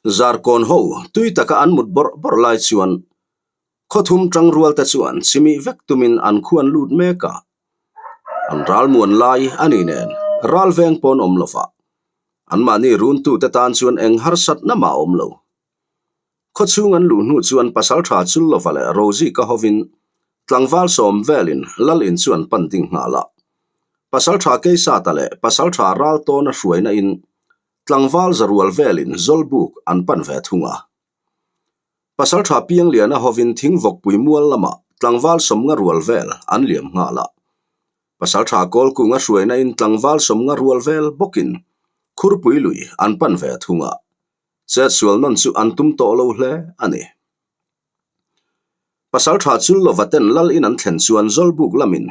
Zarkawn ho tui taka an mut bawrh bawrh lai chuan khawthum tangrual te chuan chimih vek tumin an khuan lut mek a. An ralmuan lai a ni nen ral veng pawn awm lova anmahni runtute tan chuan eng harsatna mah a awm lo. Khawchhung an luh hnu chuan Pasaltha Chullova leh Rozika hovin tlangval sawm velin Lal in chu an pan ding nghal a. Pasaltha Keisata leh Pasaltha Raltawna hruaina in tlangval zarual velin Zawlbuk an pan ve thung a. Pasaltha Piangliana hovin Thingvawkpui mual lamah tlangval sawmnga rual vel an liam nghal a. Pasaltha Kawlkunga hruaina in tlangval sawmnga rual vel bawkin Khurpui lui an pan ve thung a. Chetsual nawn chu an tum tawh lo hle a ni. Pasaltha Chullova ten Lal in an thlen chuan Zawlbuk lamin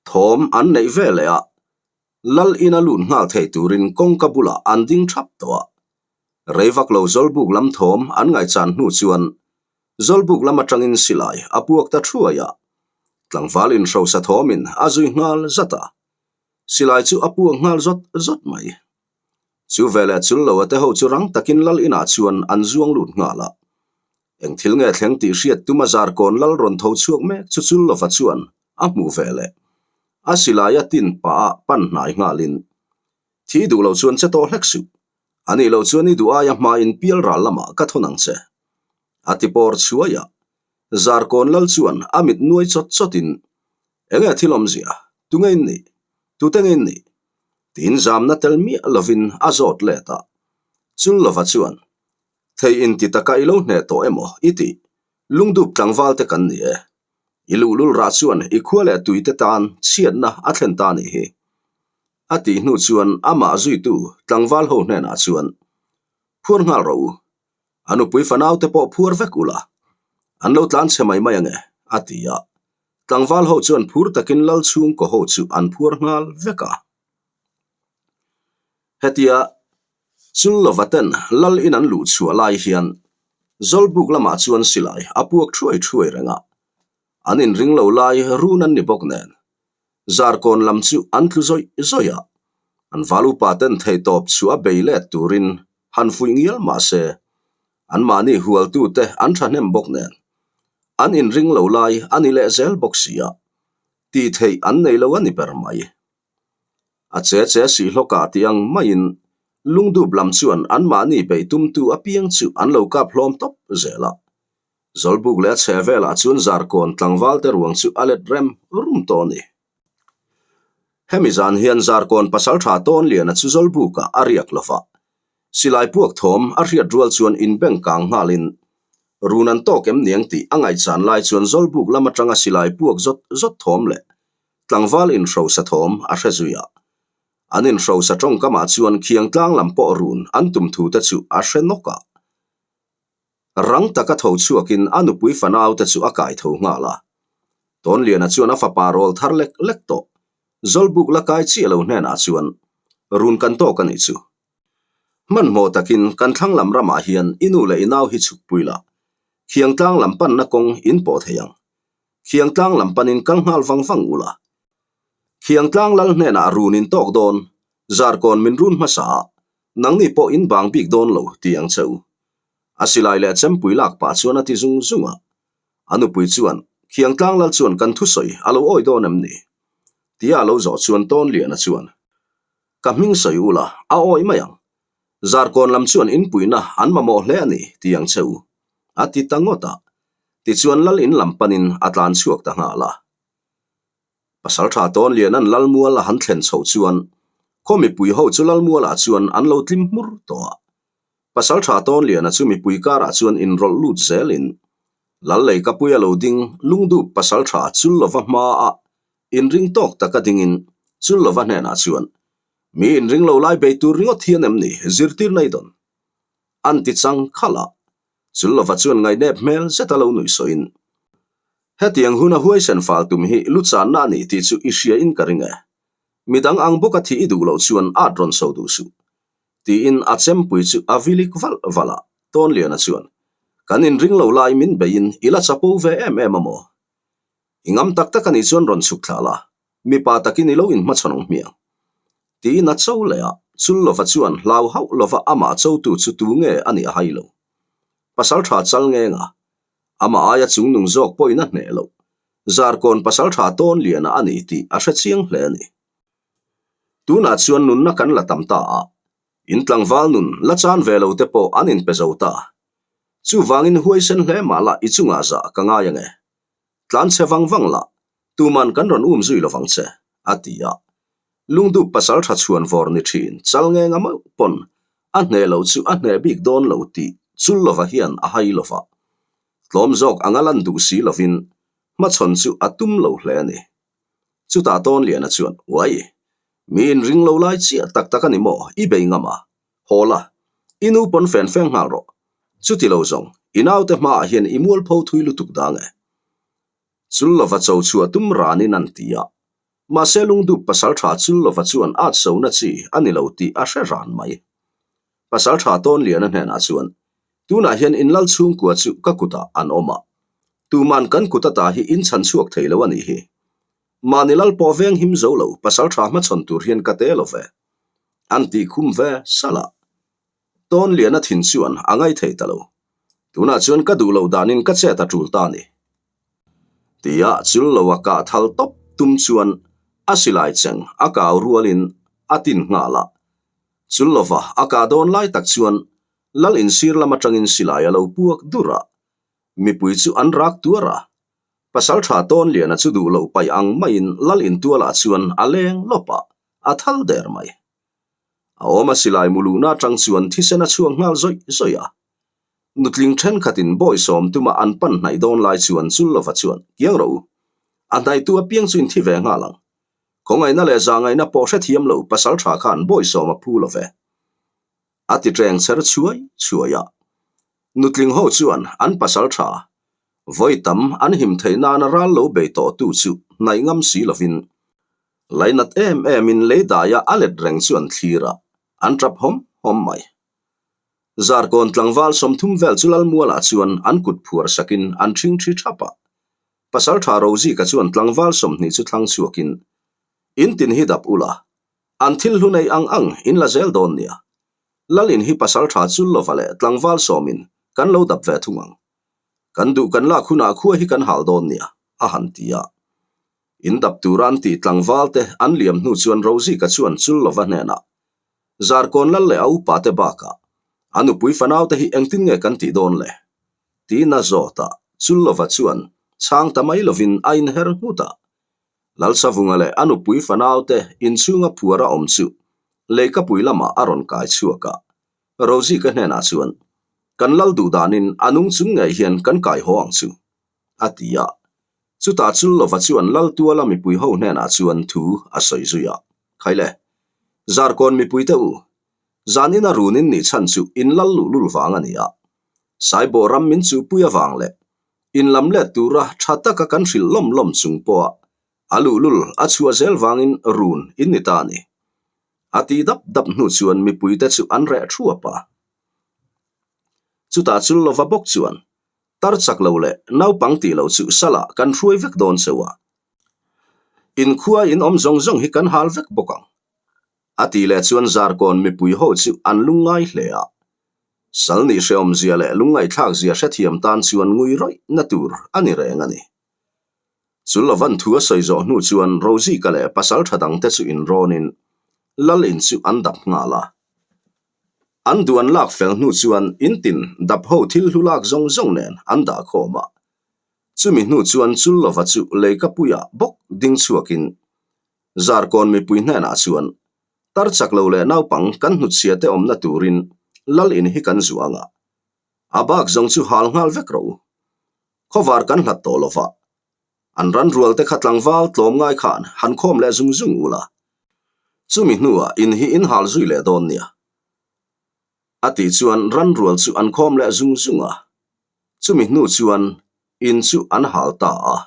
thawm an neih ve leh a, Lal ina lut nghal thei turin kawngka bulah an ding thap tawh a. Rei vak lo Zawlbuk lam thawm an ngaihchan hnu chuan Zawlbuk lam atangin silai a puak ta thuai a, tlangval inhrosa thawmin a zui nghal zat a, silai chu a puak nghal zawt zawt mai. Chu veleh chul lo a te ho chu rang takin lal inah chuan an zuang lut nghal a. Eng thil nge thleng tih hriat tuma Zarkawn lal rawn tho chhuak mek chu chul lova chuan a hmuh veleh a silai a tin pah a pan hnai nghalin, Thi duh lo chuan che tawh hlek suh. A nih loh chuan i duh aia hmain pial ral lamah ka thawn ang che. A ti pawr chhuai a. Zarkawn lal chuan a mit nuai chawt chawtin, Enge thil awmzia? Tunge in nih? Tute nge in nih? Tiin zamna tel miah lovin a zawt let a. Chullova chuan, Thei inti taka i lo hneh tawh emaw i tih? Lungdup tlangval te kan ni e. I luhlul rah chuan i khua leh tui te tan chhiatna a thlen ta nih hi. A tih hnu chuan amah zuitu tlangval ho hnenah chuan, Phuar nghal rawh u. A nupui fanau te pawh phuar vek ula. An lo tlan chhe mai mai ange, a ti a. Tlangval ho chuan phur takin lal chhungkaw ho chu an phuar nghal vek a. Hetia Chullova ten lal in an luh chhuah lai hian Zawlbuk lamah chuan silai a puak thuai thuai reng a, an inring lo lai run an ni bawk nen Zarkawn lam chu an tlu zawih zawih a, an val upa ten theihtawp chu a bei let turin han fuih ngial mah se Anmahni hualtute an thahnem bawk nen, an inring lo lai a ni leh zel bawk si a, tih theih an nei lo a ni ber mai. A che che sih hlawkah tih ang maiin lungdup lam chuan anmahni beih tumtu apiang chu an lo kap hlawm tawp zel a. Zawlbuk leh a chhe velah chuan Zarkawn tlangvalte ruang chu a let rem rum tawh a ni. Hemi zan hian Zarkawn pasaltha Tawnliana chu Zawlbukah a riak lo va, Silai puak thawm a hriat rual chuan inbeng kang nghalin run an tawk em niang tih a ngaihchan lai chuan Zawlbuk lam atanga silai puak zawt zawt thawm leh tlangval inhrosa thawm a hre zui a. An inhrosa tawngkamah chuan khiang tlang lam pawh run an tum thu te chu a hre nawk a. Rang taka tho chhuakin a nupui fanau te chu a kai tho nghal a. Tawnliana chuan a fapa rawl thar lek lek tawh Zawlbuk la kai chiah lo hnenah chuan run kan tawk a nih chu. Hmanhmawh takin kan thlang lam ramah hian i nu leh i nau hi chhukpui la, Khiangtlang lam panna kawng in pawh thei ang. Khiangtlang lam panin kal nghal vang vang u la. Khiangtlang lal hnenah run in tawk dawn, Zarkawn min run hmasa a, nangni pawh in bang bik dawn lo ti ang che u. A silai leh chempui lak pah chuan a ti zung zung a. A nupui chuan, Khiangtlang lal chuan kan thusawi a lo awi dawn em ni? Tia a lo zawh chuan Tawnliana chuan, Ka hming sawi ula, a awih mai ang. Zarkawn lam chuan inpuihna an mamawh hle a ni, ti ang che u. A ti ta ngawt a. Tichuan lal in lam panin a tlan chhuak ta nghal a. Pasaltha Tawnliana'n Lalmual a han thlen chhoh chuan khaw mipui ho chu Lalmualah chuan an lo tlim hmur tawh a. Pasaltha Tawnliana chu mipui karah chuan inrawlh lut zelin Lal Leikapui a lo ding lungdup Pasaltha Chullova hmaah Inring tawk taka dingin Chullova hnenah chuan, Mi inring lo lai bei tur ringawt hian em ni zirtir nei dawn? An ti chang khalh a. Chullova chuan ngaihnep hmel zeta lo nuih sawiin, Hetiang huna huaisen fal tum hi lu channa a ni tih chu i hria in ka ring e. Midang ang bawka thih i duh loh chuan at rawn so duh suh. Tiin a chempui chu a vilik valh valh a. Tawnliana chuan, Kan inring lo lai min beiin i la chapo ve em em a maw? I ngam tak tak a nih chuan rawn chhuk thlah la, mipa takin i lo inhmachhawn ang hmiang. Tiin a cho leh a, Chullova chuan hlau hauh lova amah chotu chu tu nge a nih a hai lo. Pasaltha chal ngeng a, amah aia chungnung zawk pawhin a hneh loh. Zarkawn pasaltha tawn liana a ni tih a hre chiang hle a ni. Tunah chuan nunna kan la tam ta a, in tlangval nun la chan ve lo te pawh an inpe zo ta. Chuvangin huaisen hle mah la i chungah zah ka ngai ange. Tlan che vang vang la, tuman kan rawn um zui lovang che, a ti a. Lungdup pasal tha chhuan vawr ni thin chal ngenga meuh pawn a hneh loh chu a hneh bik dawn lo tih chul lova hian a hai lova. Tlawm zawk anga lan duh si lovin hmachhawn chu a tum lo hle a ni. Chutah Tawnliana chuan, Uai, mi inring lo lai chiah tak tak a ni maw, i bei ngam a, Haw la, i nu pawn fen feng nghal rawh. Chuti lo zawng, i naute hmaah hian i mualpho thui lutuk dang e. Chullova cho chhuah tum ranin an ti a. Mahse lungdup pasaltha Chullova chuan at sona chi a ni lo tih a hre ran mai. Pasaltha Tawnliana hnenah chuan, Tunah hian in lal chhungkua chu ka kutah an awm a. Tuman kan kut ata hi in chhan chhuak thei lo a nih hi. Mahni lal pawh veng him zo lo pasaltha hmachhawn tur hian ka te lo ve. An tih khum ve salh a. Tawn liana thin chuan a ngai thei ta lo. Tunah chuan ka duh loh danin ka chet a tul ta a ni. Tia chul lo a kah thal tawp tum chuan a silai cheng a kau rualin a tin nghal a. Chul lova a kah dawn lai tak chuan lal insir lam atangin silai a lo puak dur a. Mipui chu an rak tuar a. Pasaltha tawn liana chu duh loh paih ang maiin lal intualah chuan a leng lawp a, a thal der mai. A awm a silai mu luhna atang chuan thisen a chhuak nghal zawih zawih a. Nutling thenkhatin bawi sawm tuma an pan hnaih dawn lai chuan Chullova chuan, Kiang rawh u. A hnaihtu apiang chu in thi ve nghal ang. Khawngaihna leh zahngaihna pawh hrethiam lo pasaltha khan bawi sawm a phu lo ve. A ti ṭeng cher chhuai chhuai a. Nutling ho chuan an pasal ṭha, vawi tam an him theih nana ral lo bei tawh tu chu hnaih ngam si lovin, lainat em emin lei daia a let reng chu an thlir a, an ṭap hawm hawm mai. Zarkawn tlangval 30 vel chu Lalmualah chuan an kut phuar sakin an ṭhingṭhi ṭhap a. Pasal ṭha Rozika chuan tlangval 20 chu thlang chhuakin, In tin hi dap ula, An thil hlu nei ang ang in la zel dawn nia. Lalin hi pasal tha chul lova leh tlangval sawmin kan lo dap ve thung ang. Kan duh kan lak hunah khua hi kan hal dawn nia, a han ti a. In dap tura an tih tlangval te an liam hnu chuan Rozika chuan chul lova hnenah, Zarkawn lal leh a upa te bakah a nupui fanau te hi engtin nge kan tih dawn le? tiin a zawt a, chul lova chuan chhang ta mai lovin a inher nghut a. Lalsavunga leh a nupui fanaute inchhunga phuar a awm chu leikapui lamah a rawn kai chhuak a. Rosie ka hnenah chuan, Kan lal duh danin a nung chung ngei hian kan kai haw ang chu, a ti a. Chutah Chullova chuan Laltuala mipui ho hnenah chuan thu a sawi zui a, Khaile, Zarkawn mipuite u, zan ina run in nih chhan chu in lal luhlul vang a ni a. Saibawh ram min chuhpui avang leh In lam let tura tha taka kan hrilh lawm lawm chung pawha a luhlul a chhuah zel vangin run in ni ta a ni. A ti dap dap hnu chuan mipuite chu an reh thuap a. Chutah chul lova bawk chuan tar chak lo leh naupang tih loh chu salah kan hruai vek dawn cheu a. In khua in awm zawng zawng hi kan hal vek bawk ang. A tih leh chuan Zarkawn mipui ho chu an lungngai hle a. Sal nih hrehawmzia leh lungngaihthlakzia hrethiam tan chuan ngui rawih na tur a ni reng a ni. Chu Lovan thu a sawi zawh hnu chuan Rozika leh pasal tha dangte chu inrawnin Lal in chu an dap nghal a. An duh an lak fel hnu chuan in tin dap ho thil hlu lak zawng zawng nen an dah khawm a. Chumi hnu chuan Chullova chu leikapuiah bawk ding chhuakin Zarkawn mipui hnenah chuan Tar chak lo leh naupang kan hnutchhia te awmna turin lal in hi kan zuang a, a bak zawng chu hal nghal vek rawh u. Khawvar kan hlat tawh lo va, an ran rual te kha tlangval tlawm ngai khan han khawm leh zung zung ula, chumi hnuah in hi in hal zui leh dawn nia. A tih chuan ran rual chu an khawm leh zung zung a, chumi hnu chuan in chu an hal ta a.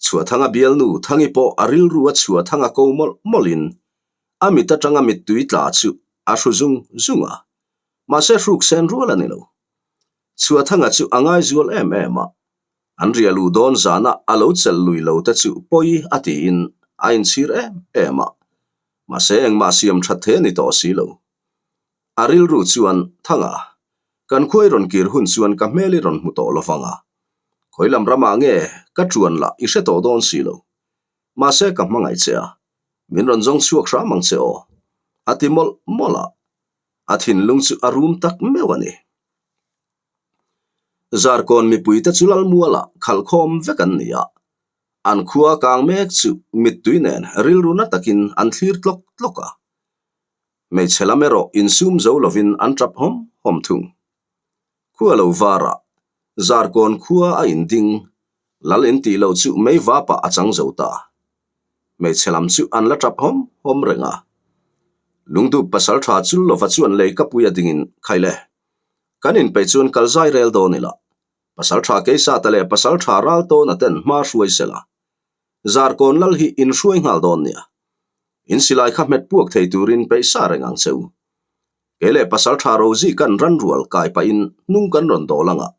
Chhuahthanga bialnu Thangi pawh a rilru a Chhuahthanga ko mawlh mawlhin a mit atanga mittui tla chu a hru zung zung a, mahse hruk sen rual a ni lo. Chhuahthanga chu a ngaizual em em a, an ria luh dawn zana a lo chelh lui lo te chu pawi a tiin a inchhir em em a. Mahse engmah siam that thei a ni tawh si lo. A rilru chuan, Thanga, kan khua i rawn kir hun chuan ka hmel i rawn hmu tawh lo vang a. Khawi lam ramah nge ka ṭuan lah i hre tawh dawn si lo. Mahse ka hmangaih che a, min rawn zawng chhuak hram ang che aw, a ti mawlh mawlh a. A thinlung chu a rum tak meuh a ni. Zarkawn mipuite chu Lalmualah khalhkhawm vek an ni a, an khua kang mek chu mittui nen rilru na takin an thlir tlawk tlawk a. Hmeichhe lam erawh insum zo lovin an tap hawm hawm thung. Khua lo varah Zarkawn khua a inding, Lal intih loh chu mei vapah a chang zo ta. Hmeichhe lam chu an la tap hawm hawm reng a. Lungdup pasal tha chul lova chuan lei ka pui a dingin, Khaile, kan inpeih chuan kal zai rel dawn ila. Pasal tha Keisata leh pasal tha Raltawna ten hma hruai sela. Zarkawn lal hi in hruai nghal dawn nia. In silai kha hmet puak thei turin peih sa reng ang che u. Kei leh pasal tha Rozi kan ran rual kai pahin hnung kan rawn dawl anga.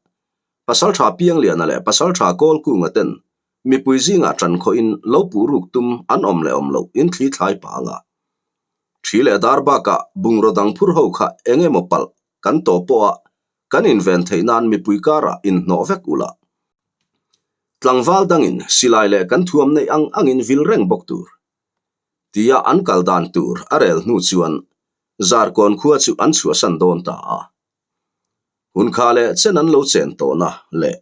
Pasal tha Piangliana leh pasal tha Kawlkunga ten mipui zingah ṭan khawhin lo puh ruk tum an awm leh awm loh in thli thlai pah anga. Ṭhi leh dar bakah bungraw dang phur ho kha eng emaw palh kan tawh pawha kan inven theih nan mipui karah inhnawh vek ula. Tlangval dangin silai leh kan thuam neih ang angin vil reng bawk tur. Tia an kal dan tur a rel hnu chuan Zarkawn khua chu an chhuahsan dawn ta a. Hun kha leh chen an lo chen tawhna leh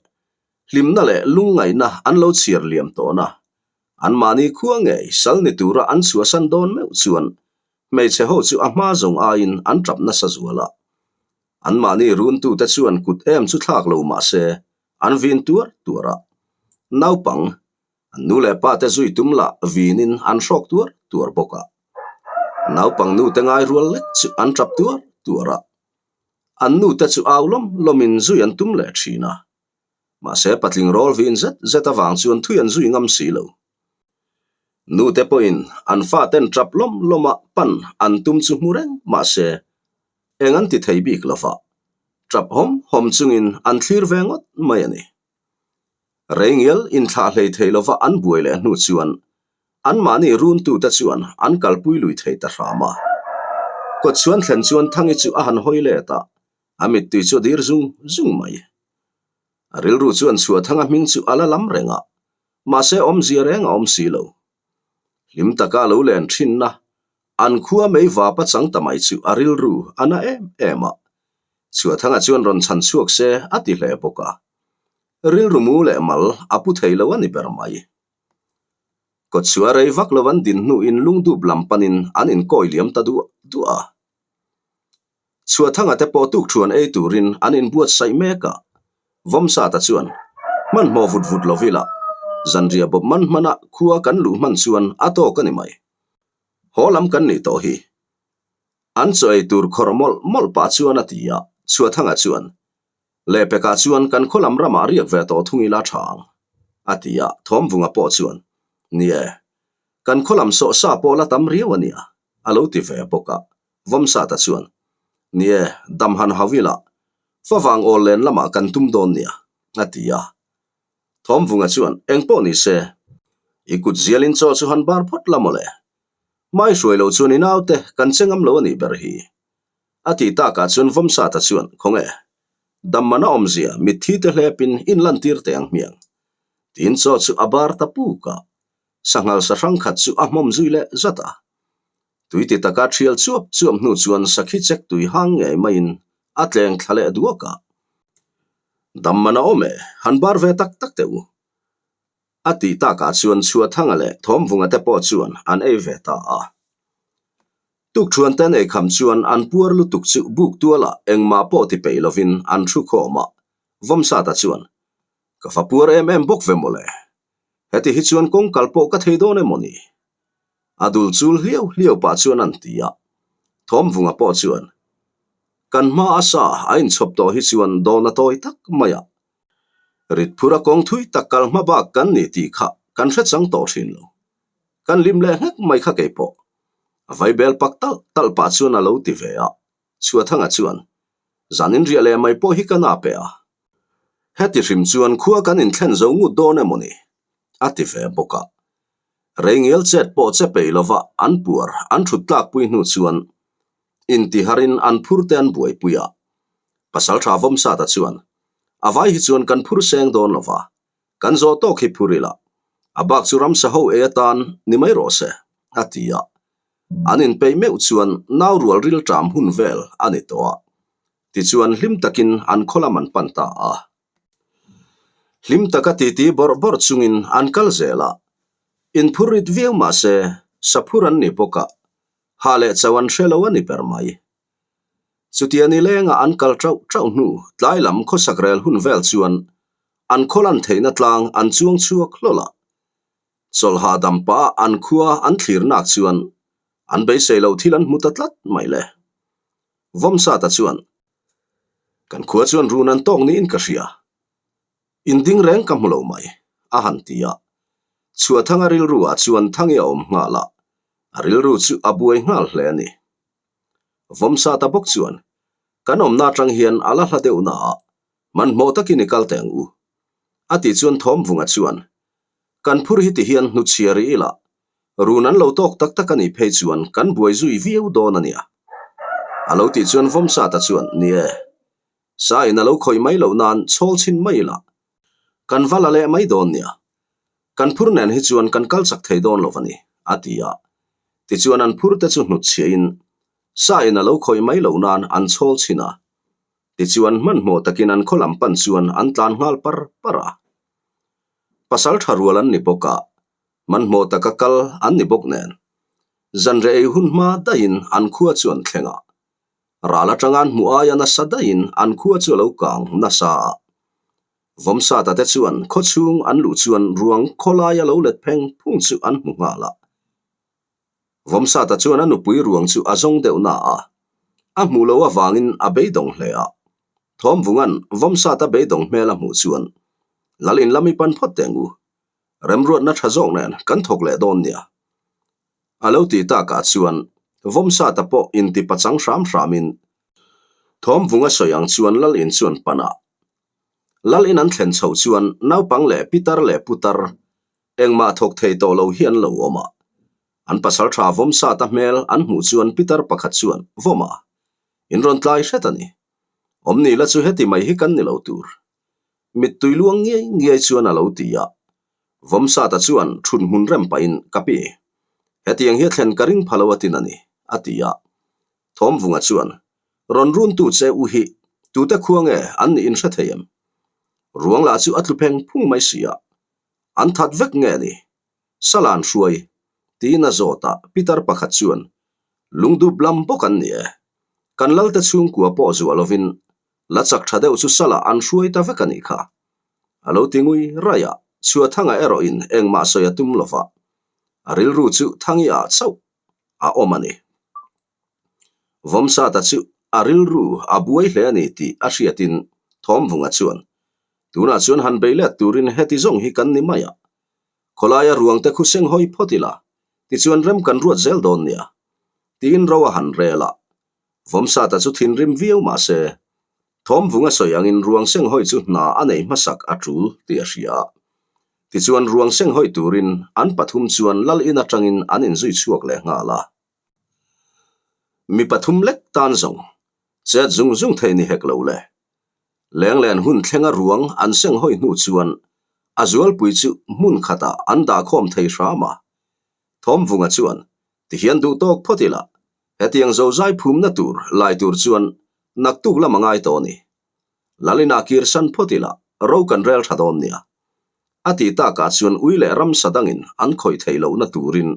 hlimna leh lungngaihna an lo chhiar liam tawhna, anmahni khua ngei sal ni tura an chhuahsan dawn meuh chuan hmeichhe ho chu a hma zawng aiin an tap nasa zual a. Anmahni runtute chuan kut em chu thlak lo mah se an vin tuar tuar a. Naupang, an nu leh pa te zui tum lah vinin an hrawk tuar tuar bawk a. Naupang nute ngai rual lek chu an tap tuar tuar a. An nute chu au lawm lawmin zui an tum leh thin a. Mahse patling rawl vin zet zet avang chuan thui an zui ngam si lo. Nute pawhin an faten tap lawm lawma pan an tum chu hmu reng mahse eng an ti thei bik lova, tap hawm hawm chungin an thlir ve ngawt mai a ni. Reingial inthlah hlei thei lova an buai leh hnu chuan anmahni runtute chuan an kalpui lui thei ta hram a. Kawtchhuan thlen chuan Thangi chu a han hawi let a, a mittui chu a dir zung zung mai. A rilru chuan Chhuahthanga hming chu a la lam reng a, mahse awmzia reng a awm si lo. Hlim taka a lo len thinna An khua mei vapa chang ta mai chu a rilru a na em em a. Chhuahthanga chuan rawn chhan chhuak se a ti hle bawk a. Rilru mu leh mal a pu thei lo a ni ber mai. Kawtchhuah rei vak lo an din hnuin lungdup lam panin an inkawi liam ta duah duah a. Chhuahthanga te pawh tukthuan ei turin an inbuatsaih mek a. Vawmsata chuan, Hmanhmawh vut vut lo ila, zanriah bawp man hmana khua kan luh hman chuan a tawk a ni mai. Haw lam kan nih tawh hi. An chaw ei tur khawrh mawlh mawlh pah chuan a ti a, Chhuahthanga chuan, Lehpekah chuan kan khaw lam ramah riak ve tawh thung ila tha ang, a ti a, Thawmvunga pawh chuan, Ni e, kan khaw lam sawh sa pawh la tam riau a nia, a lo ti ve bawk a, Vawmsata chuan, Ni e, dam han hau ila, favang awl len lamah kan tum dawn nia, a ti a. Thawmvunga chuan, Eng pawh ni se, i kut zialin chaw chu han bar phawt la mawle. Hmai hruai lo chuan i naute kan che ngam lo a nih ber hi. A tih takah chuan Vawmsata chuan, Khawnge, dammana awmzia mitthi te hlepin inlantir teh ang hmiang. Tiin chaw chu a bar ta puk a, sanghal sahrang khat chu a hmawm zui leh zat a. Tui ti taka thial chuap chuap hnu chuan sakhi chek tui hang ngei maiin a tleng thla leh duak a. Dam man a awm e, han bar ve tak tak teh u. A tih takah chuan Chhuahthanga leh Thawmvunga te pawh chuan an ei ve ta a. Tukthuan te an ei kham chuan an puar lutuk chu buk tualah engmah pawh ti peih lovin an thu khawm a. Vawmsata chuan, Ka fa puar em em bawk ve mawle. Heti hi chuan kawng kal pawh ka thei dawn emaw ni? A dul chul hliau hliau pah chuan an ti a. Thawmvunga pawh chuan, Kan hma a sa a inchhawp tawh hi chuan dawn a tawi tak mai a. Rit phur a kawng thui tak kal hma bak kan ni tih kha kan hre chang tawh thin lo. Kan lim leh hlek mai kha kei pawh. A vaibel pak talh talh pah chuan a lo ti ve a. Chhuahthanga chuan, Zan inriah leh mai pawh hi ka na pe a. Heti hrim chuan khua kan inthlen zo ngut dawn emaw ni? a ti ve bawk a. Reingial chet pawh che peih lova an puar an thut tlakpui hnu chuan intiharin an phur te an buaipui a. Pasaltha Vawmsata chuan, A vai hi chuan kan phur seng dawn lova, kan zawh tawk hi phur ila, a bak chu ramsa ho ei atan ni mai rawh se, a ti a. An inpeih meuh chuan nau rual rilṭam hun vel a ni tawh a. Tichuan hlim takin an khaw lam an pan ta a. Hlim taka titi bawrh bawrh chungin an kal zel a, inphur rit viau mah se saphur an ni bawk a, hah leh chauh an hre lo a ni ber mai. Chutia ni lenga an kal ṭauh ṭauh hnu tlai lam khawsak rel hun vel chuan an khaw lan theihna tlang an chuang chhuak hlawl a, chawlh hahdam pah an khua an thlir nak chuan an beisei loh thil an hmu ta tlat mai le. Vawmsata chuan, Kan khua chuan run an tawk niin ka hria. Inding reng ka hmu lo mai, a han ti a. Chhuahthanga rilru ah chuan Thangi a awm nghal a, a rilru chu a buai nghal hle a ni. Vawmsata bawk chuan, Kan awmna atang hian a la hla deuh na a, hmanhmawh takin i kal teh ang u. A tih chuan Thawmvunga chuan, Kan phur hi ti hian hnuchhia rih ila, Run an lo tawk tak tak a nih phei chuan kan buai zui viau dawn a nia. A lo tih chuan Vawmsata chuan, Ni e, sa in a lo khawih mai loh nan chhawl chhin mai ila, kan va la leh mai dawn nia. Kan phur nen hi chuan kan kal chak thei dawn lo a ni, a ti a. Tichuan an phur te chu hnutchhiahin sa in a lo khawih mai loh nan an chhawl chhin a. Tichuan hmanhmawh takin an khaw lam pan chuan an tlan nghal par par a. Pasal tha rual an ni bawk a, Hmanhmawh taka kal an ni bawk nen, zanreh ei hun hma daihin an khua chu an thleng a. Ral atanga an hmuh aia nasa daihin an khua chu a lo kang nasa a. Vawmsata te chuan khaw chhung an luh chuan ruang khawlaia lo let pheng phung chu an hmu nghal a. Vawmsata chuan a nupui ruang chu a zawng deuh na a, a hmuh loh avangin a beidawng hle a. Thawmvunga'n Vawmsata beidawng hmel a hmuh chuan, Lal in lam i pan phawt teh ngu, Remruatna tha zawk nen kan thawk leh dawn nia. A lo ti takah chuan Vawmsata pawh inti pachang hram hramin Thawmvunga sawi ang chuan Lal in chuan pan a. Lal in an thlen chhoh chuan naupang leh pitar leh putar engmah thawk thei tawh lo hi an lo awm a. An pasal tha Vawmsata hmel an hmuh chuan pitar pakhat chuan, Vawma, in rawn tlai hret a ni. Awmni la chu heti mai hi kan ni lo tur. Mittui luang ngiai ngiai chuan a lo ti a. Vawmsata chuan thut hmun rem pahin, Ka pi, hetiang hi a thlen ka ring pha lo a tin a ni, a ti a. Thawmvunga chuan, Rawn runtu che u hi tute khua nge an nih in hre thei em? Ruang lah chu a tlu pheng phung mai si a, an that vek nge ni? Salan hruai, tiin a zawt a, pitar pakhat chuan, Lungdup lam bawk an ni e. Kan lalte chhungkua pawh zuah lovin La chak tha deuh chu salah an hruai ta vek a nih kha. A lo ti ngui raih a, Chhuathanga erawhin engmah sawi a tum lo va, a rilru chu Thangi ah chauh a awm a ni. Vawmsata chu a rilru a buai hle a ni tih a hriatin Thawmvunga chuan, Tunah chuan han bei let turin heti zawng hi kan ni mai a, khawlaia ruangte khu seng hawi phawt ila, tichuan rem kan ruat zel dawn nia, tiin ro a han rel a. Vawmsata chu thinrim viau mah se, Thawmvunga sawi angin ruang senghawi chu hna a nei hmasak a tul tih a hria a. Tichuan ruang senghawi turin an pathum chuan lal in atangin an inzui chhuak leh nghal a. Mi pathum lek tan zawng chet zung zung thei ni hek lo le. Lenglen hun thlenga ruang an senghawi hnu chuan a zualpui chu hmun khatah an dahkhawm thei hram a. Thawmvunga chuan tihian duh tawk phawt ila Hetiang zozai phumna tur lai tur chuan naktuk lam a ngai tawh a ni. Lalina kir san phawt ila ro kan rel tha dawn nia. A tih takah chuan ui leh ramsa dangin an khawih theih lohna turin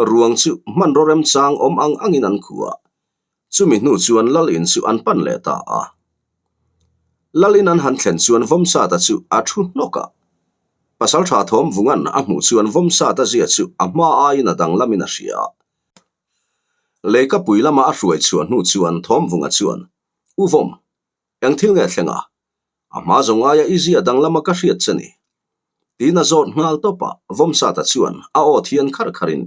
ruang chu hmanraw remchang awm ang angin an khuh a. Chumi hnu chuan Lal in chu an pan leh ta a. Lal in an han thlen chuan Vawmsata chu a thu hnawk a. Pasaltha Thawmvunga'n a hmuh chuan Vawmsata zia chu a hma aiin a danglamin a hria a. Leikapui lama a hruai chhuah hnu chuan Thawmvunga chuan, U Vawm, eng thil nge thleng a? A hma zawng aia i zia danglama ka hriat che ni. Tiin a zawt nghal tawp a, Vawmsata chuan a aw thian kharh kharhin,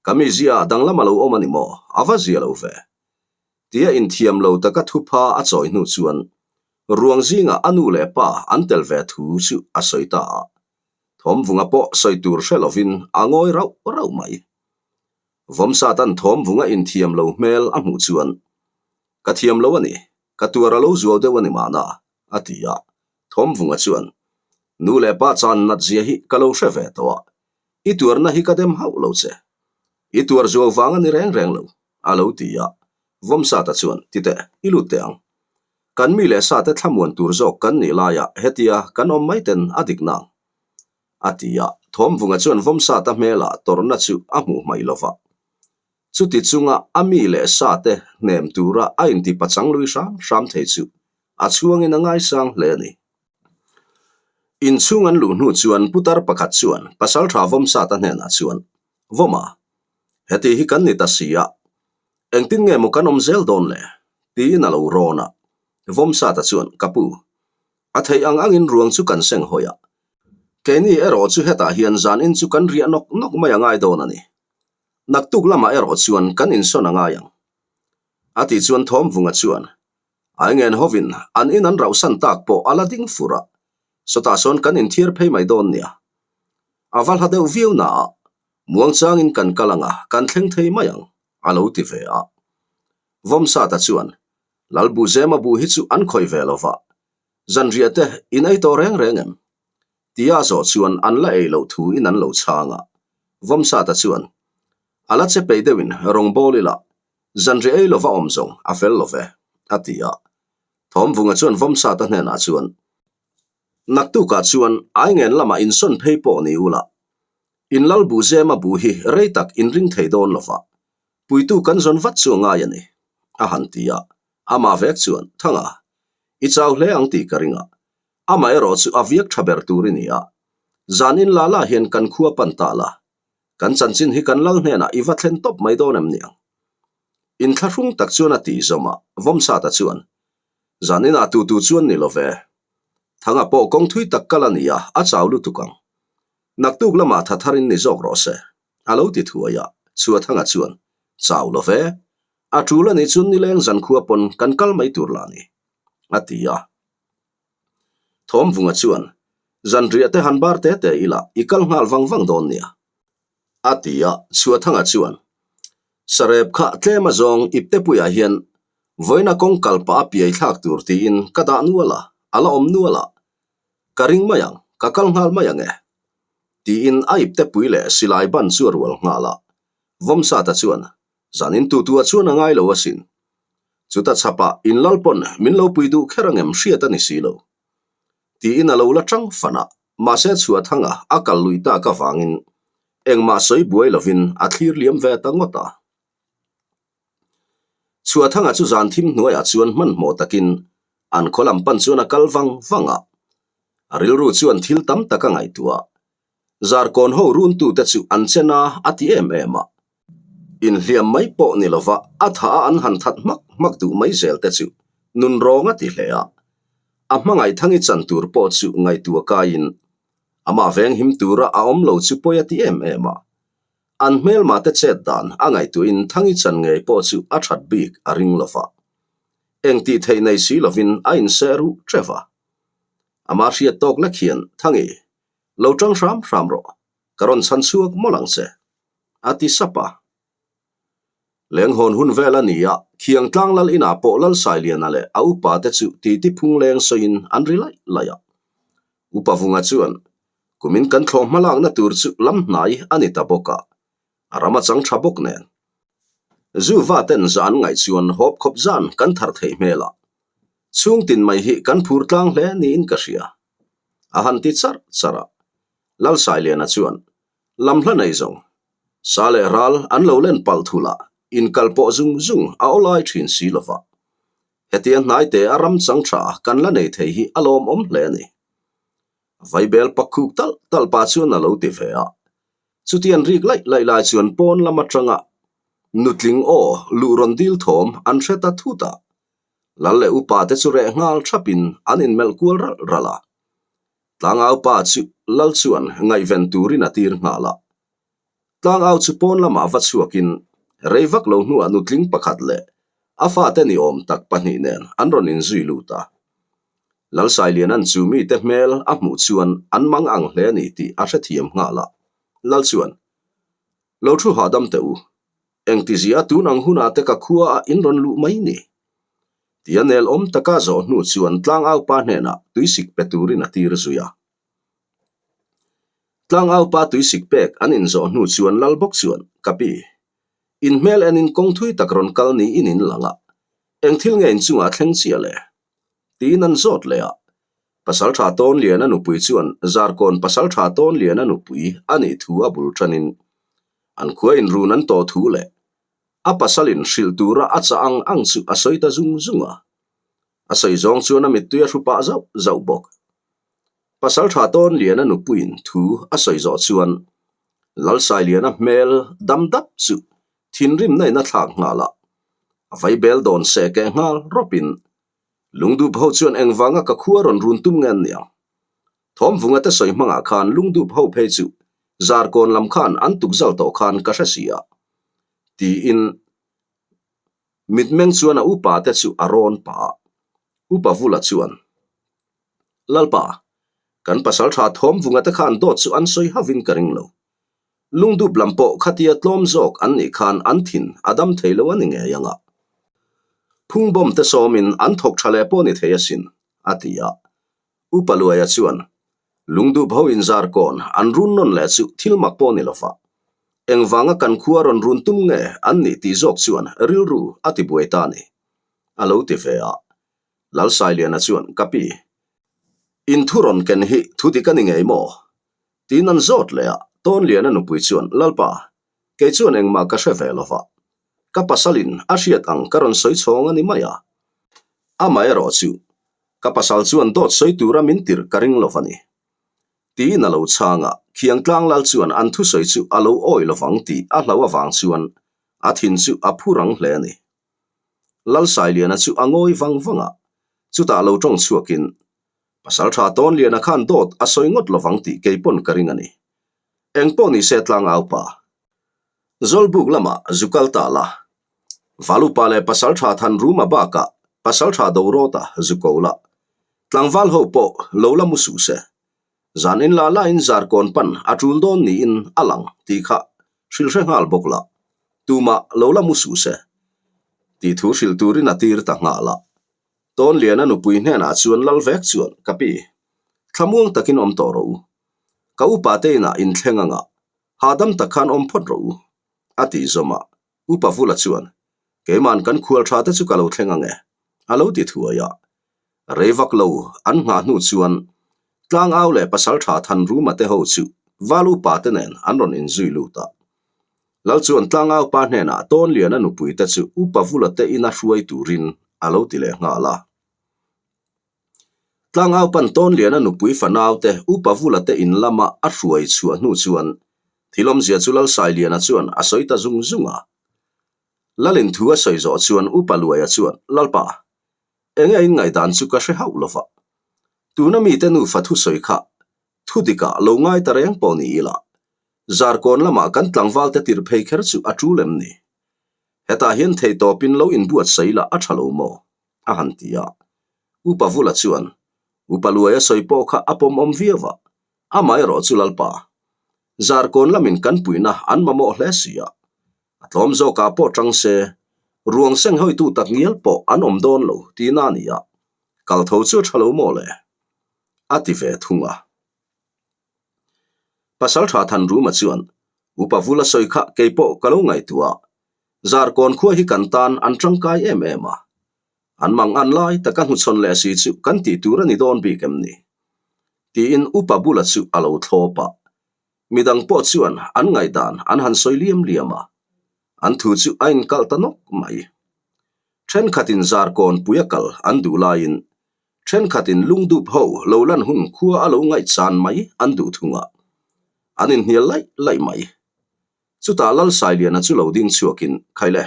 Ka mi zia danglam a lo awm a ni maw? A va zia lo ve. Tia inthiam lo taka thupha a chawi hnu chuan ruang zingah a nu leh pa an tel ve thu chu a sawi ta a. Thawmvunga pawh sawi tur hre lovin a ngawi rauh rauh mai. Vawmsatan Thawmvunga inthiam lo hmel a hmuh chuan, Ka thiam lo a ni, ka tuar a lo zuau deuh a ni mahna, a ti a. Thawmvunga chuan, Nu leh pa chan nat zia hi ka lo hre ve tawh a, i tuarna hi ka dem hauh lo che. I tuar zuau vang a ni reng reng lo, a lo ti a. Vawmsata chuan, Titeh, i lut teh ang. Kan mi leh sate thlamuan tur zawk kan nih laiah hetia kan awm mai ten a dik nang, a ti a. Thawmvunga chuan Vawmsata hmelah tawrhna chu a hmuh hmaih lo va. Chuti chunga a mi leh sate hnem tura a intipachang lui hram hram thei chu a chhuangin a ngaisang hle a ni. Inchhung an luh hnu chuan putar pakhat chuan Pasaltha Vawmsata hnenah chuan, Vawma, heti hi kan ni ta si a, engtin nge maw kan awm zel dawn le? tiin a lo rawn a. Vawmsata chuan, Ka pu, a theih ang angin ruang chu kan seng hawi a, keini erawh chu hetah hian zanin chu kan riah nawk nawk mai a ngai dawn a ni. Naktuk lamah erawh chuan kan insawn a ngai ang. A tih chuan Thawmvunga chuan, Aingen hovin an in an rauhsan tak pawh a la ding fur a, sawtah sawn kan inthiar phei mai dawn nia. A va hla deuh viau naah muangchangin kan kal ang a, kan thleng thei mai ang, a lo ti ve a. Vawmsata chuan, Lalbuhzema buh hi chu an khawih ve lo va, zanriah te in ei tawh reng reng em? Tia zawh chuan an la ei loh thu in an lo chhang a. Vawmsata chuan, A la che peih deuhin rawngbâwl ila, Zanriah ei lova awm zawng a fel lo ve, a ti a. Thawmvunga chuan Vawmsata hnenah chuan, Naktukah chuan Aingen lamah insawn phei pawh ni ula, in lal buh zema buh hi rei tak inring thei dawn lova, puitu kan zawn vat chu a ngai a ni, a han ti a. Amah vek chuan, Thanga, i chau hle ang tih ka ring a, amaherawh chu a viak tha ber tur i ni a, zan in la la hian kan khua pan ta la, Kan chanchin hi kan lal hnenah i va thlen tawp mai dawn em niang? Inthlahrung tak chuan a tih zawm a, Vawmsata chuan, Zan inah tu tu chuan ni lo ve. Thanga pawh kawng thui tak kal a ni a, a chau lutuk ang. Naktuk lamah tha tharin ni zawk rawh se, a lo ti thuai a, Chhuathanga chuan, Chau lo ve. A tul a nih chuan nileng zankhua pawn kan kal mai tur lah ni, a ti a. Thawmvunga chuan, Zanriah te han bar te te ila, i kal nghal vang vang dawn nia. A ti a, Chhuathanga chuan, Sarep kha tlem a zawng iptepuiah hian vawiina kawng kal pah a piai thlak tur tiin ka dah nual a, a la awm nual a. Ka ring mai ang, ka kal nghal mai ang e. Tiin a iptepui leh silai ban chu a rual nghal a. Vawmsata chuan, Zanin tutua chuan a ngai lo asin. Chuta chhapah in lal pawn min lo pui duh kher angem hriat a ni si lo. Tiin a lo la chang fan a, mahse Chhuahthanga a kal luih tak avangin engmah sawi buai lovin a thlir liam ve ta ngawt a. Chhuahthanga chu zan thim hnuaiah chuan hmanhmawh takin an khaw lam pan chuan a kal vang vang a. A rilru chuan thil tam tak a ngaihtuah a. Zarkawn ho runtute chu an chen a, a ti em em a. Inhliam mai pawh ni lova a tha a an han that hmak hmak duh mai zel te chu nun rawng a ti hle a. A hmangaih thangi chan tur pawh chu ngaihtuah kaiin amah venghim tura a awm lo chu pawi a ti em em a. An hmelma te chet dan a ngaihtuahin thangi chan ngei pawh chu a that bik a ring lova. Eng tih theih nei si lovin a inseh ruh teuh a. Amah hriat tawk lek hian Thangi, lo tang hram hram rawh, ka rawn chhan chhuak mawlh ang che. A ti sap a. Lenghawn hun vel a ni a, Khiangtlang lal inah pawh Lalsailiana leh a upa te chu titi phung leng sawiin an ri laih laih a. Upa Vunga chuan, Kumin kan thlawh hmalakna tur chu lam hnai a ni ta bawk a, a ram a chang tha bawk nen. Zu va ten zan ngaih chuan hawp khawp zan kan thar theih hmel a, chhung tin mai hi kan phur tlang hle niin ka hria, a han ti charh charh a. Lalsailiana chuan, Lam hla nei zawng. Sa leh ral an lo len palh thul a, inkal pawh zung zung a aw lai thin si lo va. Hetia hnaite a ram chang tha kan la nei thei hi a lawmawm hle a ni. Vaibel pakhuk talh talh pa chuan a lo ti ve a. Chutian rik laih laih lai chuan pawn lam atanga nutling aw luh rawn dil thawm an hre ta thut a. Lal leh upa te chu reh nghal thapin an inmelh kual ralh ralh a. Tlangau pa chu Lal chuan ngaihven turin a tir nghal a. Tlangau chu pawn lamah va chhuakin rei vak lo hnuah nutling pakhat leh a fate ni awm tak pahnih nen an rawn inzui lut a. Lalsailiana'n chu mite hmel a hmuh chuan an mang ang hle a ni tih a hrethiam nghal a. Lal chuan, Lo thu hahdam teh u, engtizia tun ang hunah te ka khua a in rawn luh mai ni? Tia nel awm taka zawh hnu chuan tlangaupa hnenah tuisik pe turin a tir zui a. Tlangaupa tuisik pek an inzawh hnu chuan lal bawk chuan, Ka pi, in hmel enin kawng thui tak rawn kal niin in lang a, eng thil nge inchungah thleng chiah le? Tiin an zawt leh a. Pasaltha Tawnliana nupui chuan Zarkawn Pasaltha Tawnliana nupui a nih thu a bul tanin an khua inrun an tawh thu leh a pasalin hrilh tura a chah ang ang chu a sawi ta zung zung a. A sawi zawng chuan a mittui a hru pah zauh zauh bawk. Pasaltha Tawnliana nupuiin thu a sawi zawh chuan Lalsailiana hmel dam dap chu thinrimna in a thlak nghal a, a vaibel dawn seh keh nghal rawpin Lungdup ho chuan engvanga ka khua rawn run tum nge an niang? Thawmvunga te sawi hmangah khan Lungdup ho phei chu Zarkawn lam khan an tuk zal tawh khan ka hre si a, tiin mitmeng chuan a upa te chu a rawn pah a. Upa Vula chuan, Lalpa, kan pasaltha Thawmvunga te khan dawt chu an sawi havin ka ring lo. Lungdup lam pawh khatia tlawm zawk an nih khan an thin a dam thei lo a ni ngei ang a. Phungbawm te sawmin an thawk tha leh pawh ni thei asin, a ti a. Upa Luaia chuan, Lungdup ho inzar kawn an run nawn leh chu thil mak pawh ni lova. Engvanga kan khua rawn run tum nge an nih tih zawk chuan rilru a ti buai ta a ni, a lo ti ve a. Lalsailiana chuan, Ka pi, in thu rawn ken hi thu dik a ni ngei maw? Tiin an zawt leh a, Tawnliana nupui chuan, Lalpa, kei chuan engmah ka hre ve lo va, ka pasalin a hriat ang ka rawn sawi chhawng a ni mai a. Amaherawh chu, ka pasal chuan dawt sawi tura min tirh ka ring lo va ni. Tiin a lo chhang a, Khiangtlang lal chuan an thusawi chu a lo awi lo vang tih a hlau avang chuan a thin chu a phu rang hle a ni. Lalsailiana chu a ngawi vang vang a, chutah lo tawng chhuakin, Pasaltha Tawnliana khan dawt a sawi ngawt lovang tih kei pawn ka ring a ni. Eng pawh ni se tlangau pa. Zawlbuk lamah zu kal ta la. Valupa leh Pasaltha Thanruma bakah Pasaltha Dorawta zu ko la. Tlangval ho pawh lo la mu suh se. Zan in la lain zarkawn pan a tul dawn niin a lang tih kha hrilh hre nghal bawk la. Tumah lo la mu suh se. Tih thu hrilh turin a tir ta nghal a. Tawnliana nupui hnenah chuan lal vek chuan, Ka pi, thlamuang takin awm tawh rawh u. Ka upa te inah inthleng anga hahdam tak khan awm phawt rawh u, a tih zawm a. Upa Vula chuan, Keima'n kan khual tha te chu ka lo thleng ang e, a lo ti thuai a. Rei vak lo an nghah hnu chuan Tlangau leh Pasaltha Thanruma te ho chu Val upa te nen an rawn inzui lut a. Lal chuan Tlangau pa hnenah Tawnliana nupui te chu Upa Vula te ina hruai turin a lo ti leh nghal a. Tlangau pan Tawnliana nupui fanau te Upa Vula te in lama a hruai chhuah hnu chuan thil awmzia chu Lal Sailiana chuan a sawi ta zung zung a. Lalin thu a sawi zawh chuan Upa Luaia chuan, Lalpa, enge in ngaihdan chu ka hre hauh lova. Tuna mite nufa thusawi kha thu dikah lo ngai ta reng pawh ni ila, Zarkawn lamah kan tlangval te tirh phei kher chu a tul em ni? Hetah hian theihtawpin lo inbuatsaih lah a tha lo maw? a han ti a. Upa Vula chuan, Upa Luaia sawi pawh kha a pawmawm viau a, amaherawh chu Lalpa, Zarkawn lamin kan puihna an mamawh hle si a, a tlawm zawkah pawh tang se, ruang seng hawitu tak ngial pawh an awm dawn lo tihna a ni a, kal tho chu a tha lo maw le? a ti ve thung a. Pasaltha Thanruma chuan, Upa Vula sawi kha kei pawh ka lo ngaihtuah a, Zarkawn khua hi kan tan an tangkai em em a, an mang an lai taka hnuchhawn leh si chu kan tih tur a ni dawn bik em ni? Tiin Upa Bula chu a lo thlawp a. Midang pawh chuan an ngaihdan an han sawi liam liam a, an thu chu a inkalh ta nawk mai. Thenkhatin Zarkawn pui a kal an duh laiin Thenkhatin lungdup ho lo lan hun khua a lo ngaihchan mai an duh thung a, an inhnial laih laih mai. Chutah Lalsailiana chu lo ding chhuakin, Khaile,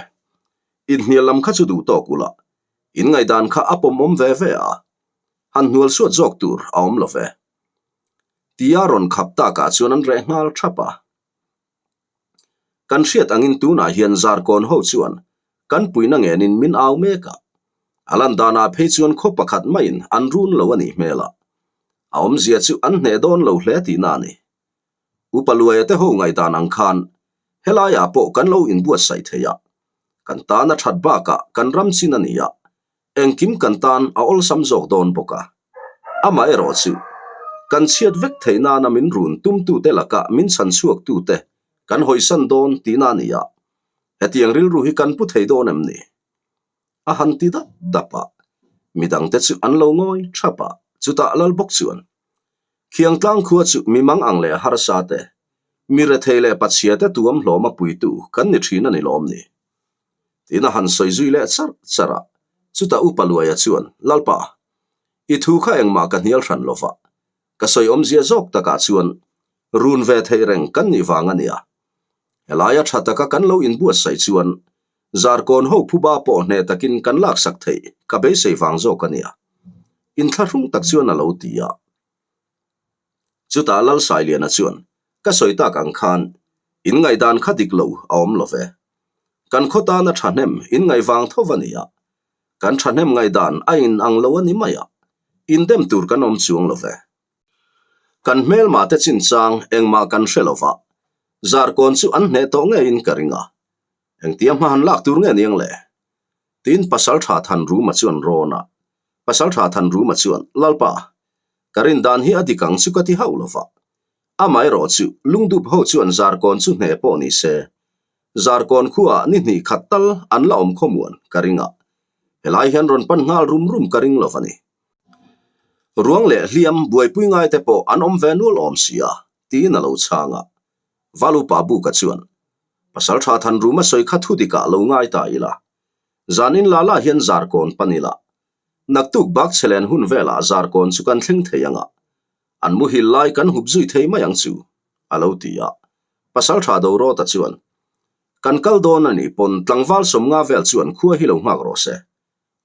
inhnial lam kha chu duh tawk ula, in ngaihdan kha a pawmawm ve ve a, han hnual suat zawk tur a awm lo ve. Tia rawn khap takah chuan an reh nghal thap a. Kan hriat angin tunah hian Zarkawn ho chuan kan puihna ngenin min au mek a. A lan danah phei chuan khaw pakhat maiin an run lo a nih hmel a, a awmzia chu an hneh dawn lo hle tihna a ni. Upa Luaia te ho ngaihdan ang khan helaiah pawh kan lo inbuatsaih thei a, kan tan a that bakah kan ram chin a ni a, engkim kan tan a awlsam zawk dawn bawk a. Amaherawhchu, kan chhiat vek theih nana min run tumtute lakah min chhan chhuaktute kan hawisan dawn tihna a ni a, hetiang rilru hi kan pu thei dawn em ni? A han ti dap dap a, midangte chu an lo ngawi thap a, chutah lal bawk chuan Khiangtlang khua chu mi mang ang leh harsa te, mi rethei leh pachhia te tuam hlawm a puitu kan ni thin a ni lawm ni? Tiin a han sawi zui leh charh charh a, chutah Upa Luaia chuan, Lalpa, i thu kha engmah ka hnial hran lova, ka sawi awmzia zawk takah chuan run ve theih reng kan nih vang a nia. Helaia tha taka kan lo inbuatsaih chuan Zarkawn ho phuba pawh hneh takin kan laksak theih ka beisei vang zawk a nia. Inthlahrung tak chuan a lo ti a. Chutah Lalsailiana chuan, Ka sawi tak ang khan, in ngaihdan kha dik lo a awm lo ve. Kan khaw tana thahnem in ngaih vang tho a nia. Kan thahnem ngaihdan a in ang lo a ni mai a, indem tur kan awm chuang lo ve. Kan hmelmah te chinchang engmah kan hre lo va, Zarkawn chu an hneh tawh ngeiin ka ring a. Engtia hma han lak tur nge niang le? Tiin Pasaltha Thanruma chuan rawn a. Pasaltha Thanruma chuan, Lalpa, ka rin dan hi a dik ang chu ka ti hauh lo va. Amaherawh chu lungdup ho chuan Zarkawn chu hneh pawh ni se, Zarkawn khuaah ni hnih khat tal an la awm khawmuan ka ring a. Helai hian rawn pan nghal rum rum ka ring lo va ni. Ruang leh hliam buaipui ngaite pawh an awm ve nual awm si a, tiin a lo chhang a. Valupa Buka chuan, Pasal tha than rum a sawi kha thu dikah lo ngai ta ila. Zanin la la hian zarkawn pan ila. Naktuk bak chhe len hun velah zarkawn chu kan thleng thei ang a. An muhil lai kan hup zui thei mai ang chu, a lo ti a. Pasal tha Dorawta chuan, Kan kal dawn a nih pawn tlangval sawmnga vel chuan khua hi lo nghak rawh se.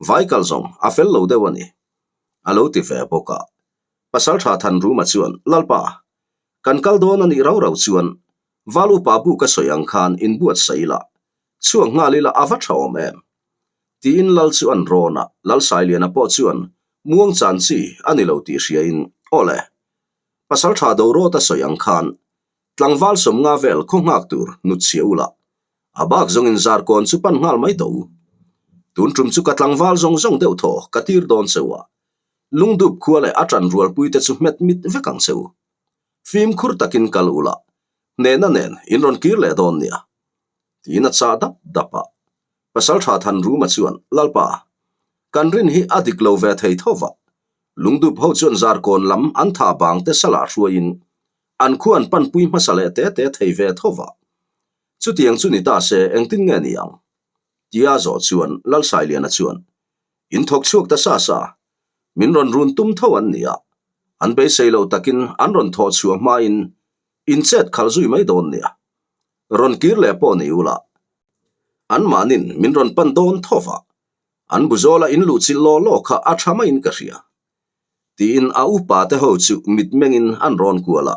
Vai kal zawng a fel lo deuh a ni, a lo ti ve bawk a. Pasal tha Thanruma chuan, Lalpa, kan kal dawn a nih rau rau chuan Val upa bu ka sawi ang khan inbuatsaih ila, chhuak nghal ila a va tha awm em? Tiin Lal chu an rawn a, Lal Sailiana pawh chuan muang chan chi a ni lo tih hriain, Aw le, Pasal tha Dorawta sawi ang khan tlangval sawmnga vel khaw nghak tur nut chhia ula, a bak zawngin zarkawn chu pan nghal mai tawh u. Tun tum chu ka tlangval zawng zawng deuh thaw ka tir dawn cheu a, lungdup khua leh a ṭan rualpuite chu hmet mit vek ang cheu. Fimkhur takin kal ula, hnehna nen in rawn kir leh dawn nia. Tiin a chah dap dap a. Pasaltha Thanruma chuan, Lalpa, kan rin hi a dik lo ve thei tho va. Lungdup ho chuan zarkawn lam an tha bang te salah hruaiin an khu an panpui hmasa leh te te thei ve tho va. Chutiang chu ni ta se engtin nge ni ang? Tia zawh chuan Lalsailiana chuan, In thawk chhuak ta sa sa, min rawn run tum tho an ni a, an beisei lo takin an rawn thawh chhuah hmain in chet khalh zui mai dawn nia. Rawn kir leh pawh ni ula, anmahnin min rawn pan dawn tho va, an buzawla in luhchilh law law kha a tha maiin ka hria. Tiin a upa te ho chu mitmengin an rawn kual a,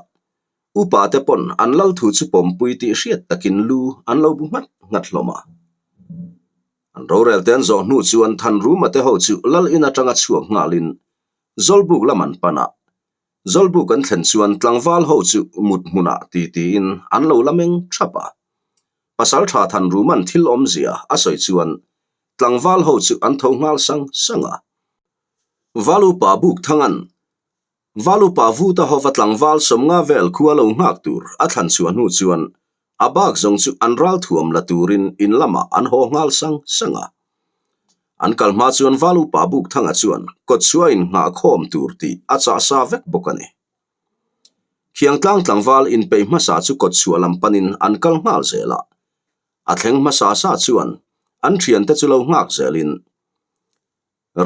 upa te pawn an lal thu chu pawmpui tih hriat takin lu an lo bu nghat nghat hlawm a. An rorel te an zawh hnu chuan Thanruma te ho chu lal in atanga chhuak nghalin Zawlbuk lam an pan a. Zawlbuk an thlen chuan tlangval ho chu mut hmunah ti tiin an lo la meng thap a. Pasaltha Thanruma'n thil awmzia a sawi chuan tlangval ho chu an tho nghal sang sang a. Valupa Bukthanga'n Valupa Vuta hova tlangval sawmnga vel khua lo nghak tur a thlan chhuah hnu chuan a bak zawng chu an ral thuam la turin in lamah an haw nghal sang sang a. An kal hma chuan Valupa Bukthanga chuan kawtchhuah in nghah khawm tur tih a chah sa vek bawk a ni. Khiangtlang tlangval inpeih hmasa chu kawtchhuah lam panin an kal nghal zel a. A thleng hmasa sa chuan an thiante chu lo nghak zelin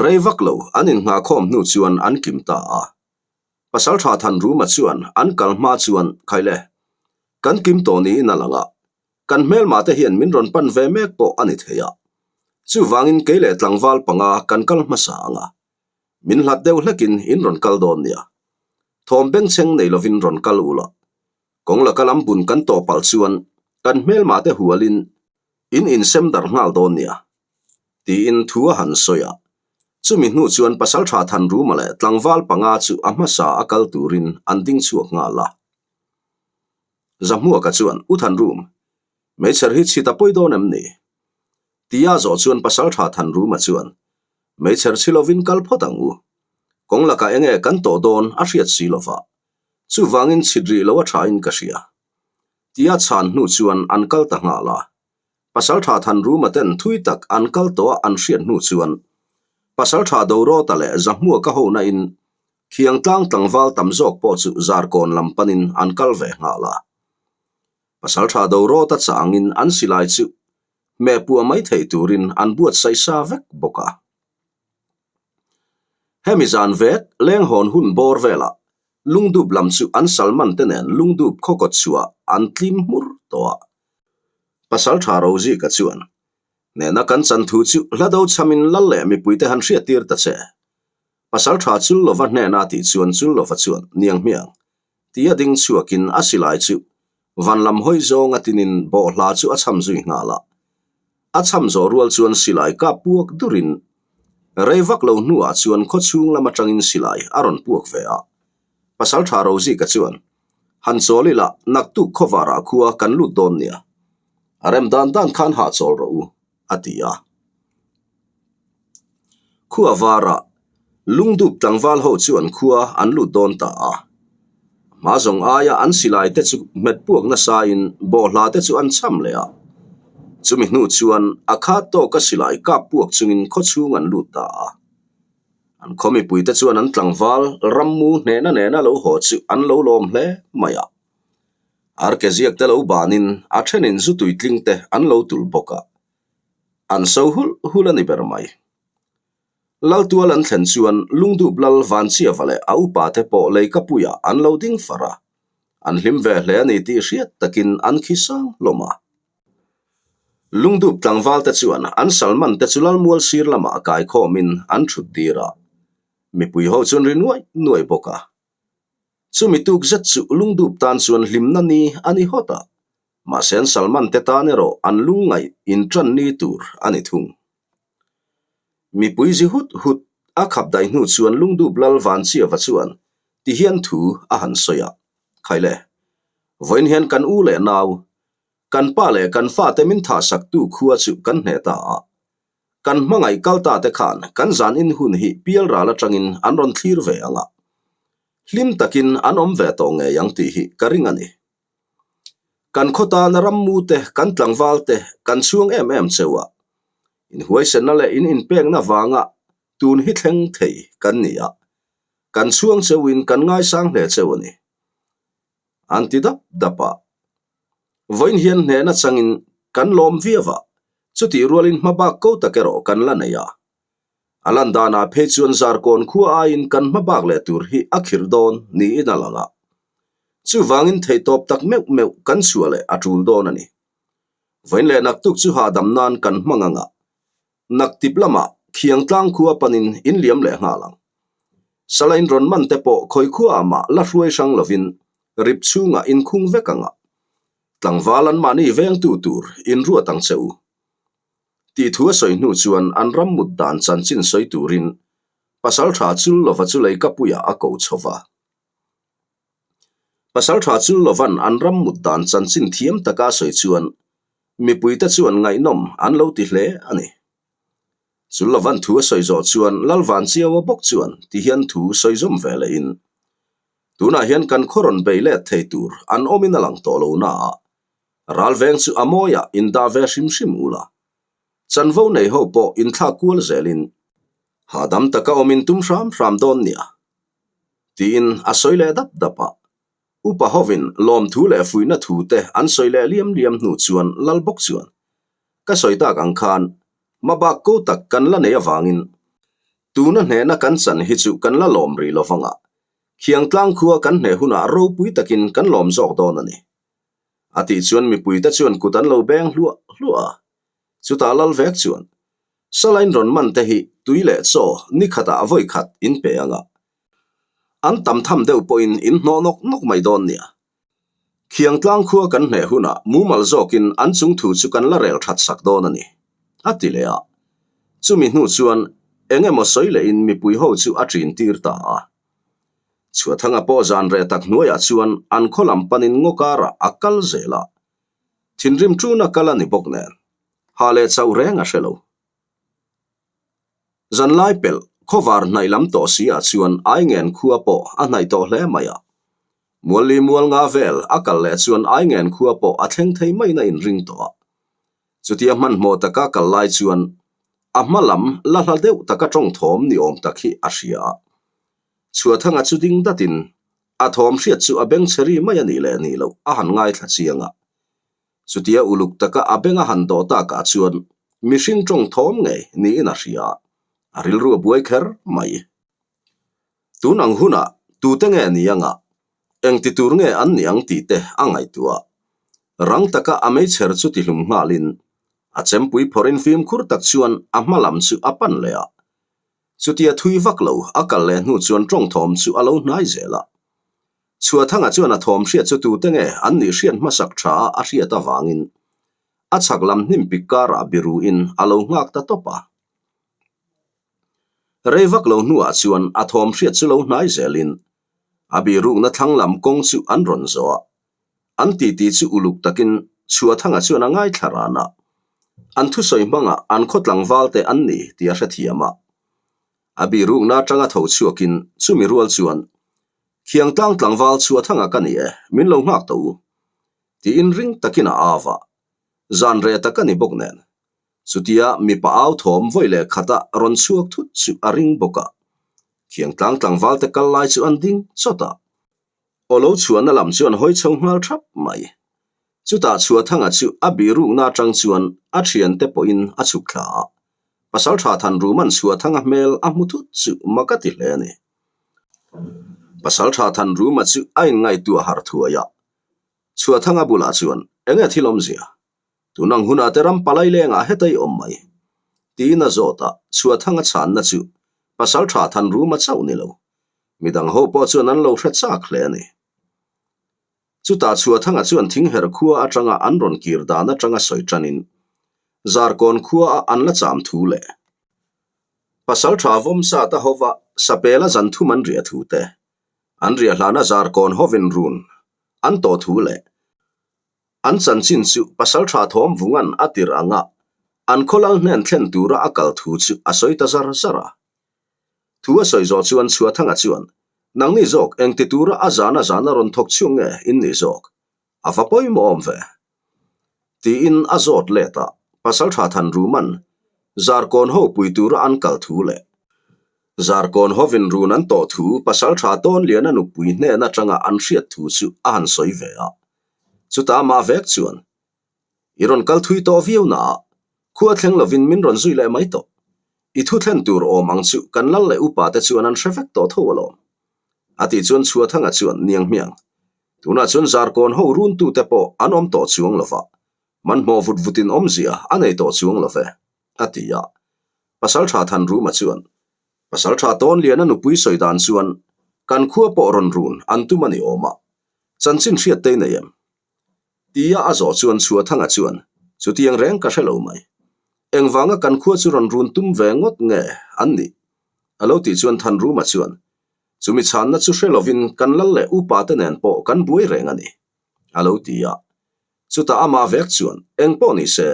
Rei vak lo an innghahkhawm hnu chuan an kim ta a. Pasaltha Thanruma chuan an kal hma chuan, Khaile, kan kim tawh niin a lang a, kan hmelmah te hian min rawn pan ve mek pawh a ni thei a. Chuvangin kei leh tlangval panga kan kal hmasa ang a. Min hlat deuh hlekin in rawn kal dawn nia. Thawm bengchheng nei lovin rawn kal ula. Kawng laka lam bun kan tawh palh chuan kan hmelmah te hualin in insem darh nghal dawn nia. Tiin thu a han sawi a. Chumi hnu chuan Pasalṭha Thanruma leh tlangval panga chu a hmasa a kal turin an ding chhuak nghal a. Zahmuaka chuan, U Thanrum, meichher hi chhit a pawi dawn em ni? Tia zawh chuan Pasalṭha Thanruma chuan, Meichher chhi lovin kal phawt ang u. Kawng lakah enge kan tawh dawn a hriat si lova, chuvangin chhit rih lo a ṭhain ka hria. Tia chhan hnu chuan an kal ta nghal a. Pasalṭha Thanruma ten thui tak an kal tawh a an hriat hnu chuan Pasalṭha Dorawta leh Zahmuaka hona in Khiangtlang tlangval tam zawk pawh chu Zarkawn lam panin an kal ve nghal a. Pasalṭha Dorawta chah angin an silai chu hmehpuah mai theih turin an buatsaih sa vek bawk a. Hemi zan vek lenghawn hun bawr velah Lungdup lam chu an Salman te nen Lungdup khawkawt chhuah an tlim hmur tawh a. Pasalṭha Rozika chuan, Hnehna kan chan thu chu hla do chhamin lal leh mipuite han hriattir ta che. Pasalṭha Chullova hnena tih chuan Chullova chuan, Niang hmiang, tia ding chhuakin a silai chu van lam hawi zawng a tinin bawhhla chu a chham zui nghal a. A chham zawh rual chuan silai kap puak durin rei vak lo hnuah chuan khaw chhung lam atangin silai a rawn puak ve a. Pasalṭha Rozika chuan, Han chawl ila, naktuk khawvarah khua kan lut dawn nia. A rem dan dan khan hahchawl rawh u. a ti a. Khua varah lungdup tlangval ho chuan khua an lut dawn ta a. Hma zawng aia an silai te chu hmet puak nasain bawhhla te chu an cham leh a. Chumi hnu chuan a khat tawka silai kap puak chungin khaw chhung an lut ta a. An khaw mipui te chuan an tlangval rammu hnehna nena lo haw chu an lo lawm hle mai a. Arkeziak te lo banin a thenin zu tuitling te an lo tul bawk a, an so hulh hulh a ni ber mai. Laltual an thlen chuan Lungdup Lal Vanchiava leh a upa te pawh leikapuiah an lo ding far a, an hlim ve hle a ni tih hriat takin an khi sang hlawm a. Lungdup tlangval te chuan an salman te chu Lalmual sir lamah kaikhawmin an thut dir a, mipui ho chuan ri nuai nuai bawk a. Chumi tuk zet chu lungdup tan chuan hlimna ni a ni hawt a, mahse an Salman te tan erawh an lungngaih inṭan ni tur a ni thung. Mipui zi hut hut a khap dai hnu chuan lungdup lal Vanchiava chuan ti hian thu a han sawi a, Khaile, vawiin hian kan u leh nau, kan pa leh kan fate min thahsaktu khua chu kan hneh ta a, Kan hmangaih kal ta te khan kan zan in hun hi pial ral atangin an rawn thlir ve ang a, hlim takin an awm ve tawh ngei ang tih hi ka ring a ni. Kan khaw tana rammu te, kan tlangval te kan chhuang em em cheu a, inhuaisenna leh in inpekna vanga tun hi thleng thei kan ni a, kan chhuang cheuin kan ngaisang hle cheu a ni. An ti dap dap a. Vawiin hian hnehna changin kan lawm viau a, chutih rualin hmabak ko tak erawh kan la nei a. A lan danah phei chuan Zarkawn khua aiin kan hmabak leh tur hi a khirh dawn niin a lang a. Chuvangin theihtawp tak meuh meuh kan chhuah leh a tul dawn a ni. Vawiin leh naktuk chu hahdam nan kan hmang ang a, Naktip lamah Khiangtlang khua panin in liam leh nghal ang. Salain rawn man te pawh khawi khuaah mah la hruai hrang lovin rip chhungah in khung vek ang a. Tlangval an mahni vengtu tur in ruat ang che u. Tih thu a sawi hnu chuan an ram mut dan chanchin sawi turin Pasaltha Chullova chu leikapuiah a ko chho va. Pasaltha Chullova'n an ram mut dan chanchin thiam taka a sawi chuan Mipuite chuan ngaihnawm an lo ti hle a ni. Chu Lovan thu a sawi zawh chuan Lalvanchiaua bawk chuan ti hian thu sawi zawm ve lehin, Tunah hian kan khaw rawn bei let thei tur an awmin a lang tawh lo na a, ralveng chu a mawiah indah ve hrim hrim ula, chanvo nei ho pawh inthlak kual zelin hahdam taka awmin tum hram hram dawn nia, tiin a sawi leh dap dap a. Upa hovin lawmthu leh fuihna thu te an sawi leh liam liam hnu chuan lal bawk chuan, Ka sawi tak ang khan hmabak ko tak kan la nei avangin tuna hnehna kan chan hi chu kan la lawm rih lo vang a, Khiangtlang khua kan hneh hunah ropui takin kan lawm zawk dawn a ni. A tih chuan mipuite chuan kut an lo beng hluah hluah a. Chutah lal vek chuan, Salain rawn man te hi tui leh chaw ni khatah vawi khat in pe ang a, An tam tham deuh pawhin in hnawh nawk nawk mai dawn nia. Khiangtlang khua kan hneh hunah mumal zawkin an chung thu chu kan la rel that sak dawn a ni, a ti leh a. Chumi hnu chuan Eng emaw sawi lehin mipui ho chu a ṭin tir ta a. Chhuathanga pawh zan reh tak hnuaiah chuan an khaw lam panin ngaw karah a kal zel a. Thinrim ṭuna kal a ni bawk nen, ha leh chauh reng a hre lo. Zanlai pelh khawvar hnaih lam tawh si ah chuan Aingen khua pawh a hnaih tawh hle mai a. Mualli mual nga vel a kal leh chuan Aingen khua pawh a thleng thei maiin a inring tawh a. Chutia hmanhmawh taka kal lai chuan a hma lam la hla deuh taka tawng thawm ni awm tak hi a hria a. Chhuathanga chu ding datin a thawm hriat chu a beng chhe ri mai a nih leh nih loh a han ngaithla chiang a. Chutia uluk taka a beng a han dawh takah chuan mihring tawng thawm ngei niin a hria a, a rilru a buai kher mai. Tun ang hunah tute nge ni anga, engti tur nge an ni ang tih te a ngaihtuah. Rang taka a meichher chu tihlum nghalin a chempui phawrhin fimkhur tak chuan a hma lam chu a pan leh a. Chutia thui vak lo a kal leh hnu chuan tawng thawm chu a lo hnai zel a. Chhuathanga chuan a thawm hriat chu tute nge an nih hriat hmasak tha a a hriat avangin a chhak lam hnim pik karah biruin a lo nghak ta tawp a. Rei vak lo hnuah chuan a thawm hriat chu lo hnai zelin a birukna thlang lam kawng chu an rawn zawh a. An titi chu uluk takin Chhuathanga chuan a ngaithla ran a. An thusawi hmangah an khaw tlangvalte an ni tih a hrethiam a. A birukna atanga tho chhuakin chumi rual chuan Khiangtlang tlangval chhuathanga ka ni e, min lo nghak tawh u. Tiin ring takin a au a, zan reh tak a ni bawk nen. Chutia mipa au thawm vawi leh khata rawn chhuak thut chu a ring bawk a. Khiangtlang tlangval te kal lai chu an ding chawt a. Aw lo chhuahna lam chu an hawi chho nghal thap mai. Chutah Chhuathanga chu a bihrukna atang chuan a thiante pawhin a chhuk thla a. Pasaltha Thanruman Chhuathanga hmel a hmu thut chu mak a ti hle a ni. Pasaltha Thanruma chu a inngaihtuah harh thuai a. Chhuathanga bulah chuan, Enge thil awmzia? Tun ang hunah te ram palai lengah heta i awm mai. Tiin a zawt a, Chhuathanga chhanna chu Pasaltha Thanruma chauh ni lo. Midang ho pawh chuan an lo hre chak hle a ni. Chutah Chhuathanga chuan thingherh khua atanga an rawn kir dan atanga sawi tanin Zarkawn khua a an la cham thu leh Pasaltha Vawmsata hova Sapela zan thum an riah thu te, an riah hlana Zarkawn hovin run an tawh thu leh an chanchin chu Pasaltha Thawmvungan a tirh anga an khawlal hnen thlen tura a kal thu chu a sawi ta zar zar a. Thu a sawi zawh chuan Chhuathanga chuan, Nangni zawk engti tura a zana zana rawn thawk chhuak nge in nih zawk? A va pawimawh awm ve. Tiin a zawt let a, Pasaltha Thanruman Zarkawn ho pui tura an kal thu leh Zarkawn hovin run an tawh thu Pasaltha Tawnliana nupui hnen atanga an hriat thu chu a han sawi ve a. Chutah amah vek chuan, I rawn kal thui tawh viau na ah, khua thleng lovin min rawn zui leh mai tawh. I thu thlen tur awm ang chu kan lal leh upa te chuan an hre vek tawh tho alawm. A tih chuan Chhuathanga chuan niang hmiang. Tunah chuan Zarkawn ho runtu te pawh an awm tawh chuang lova, hmanhmawh vut vutin awmzia a nei tawh chuang love, a ti a. Pasaltha Thanruma chuan, Pasaltha Tawnliana nupui sawi dan chuan kan khua pawh rawn run an tum a ni awm a, chanchin hriat te i nei em? Tia a zawh chuan Chhuathanga chuan, Chutiang reng ka hre lo mai. Engvanga kan khua chu rawn run tum ve ngawt nge an nih? A lo tih chuan Thanruma chuan, Chumi chhanna chu hre lovin kan lal leh upa te nen pawh kan buai reng a ni, a lo ti a. Chutah amah vek chuan, Eng pawh ni se,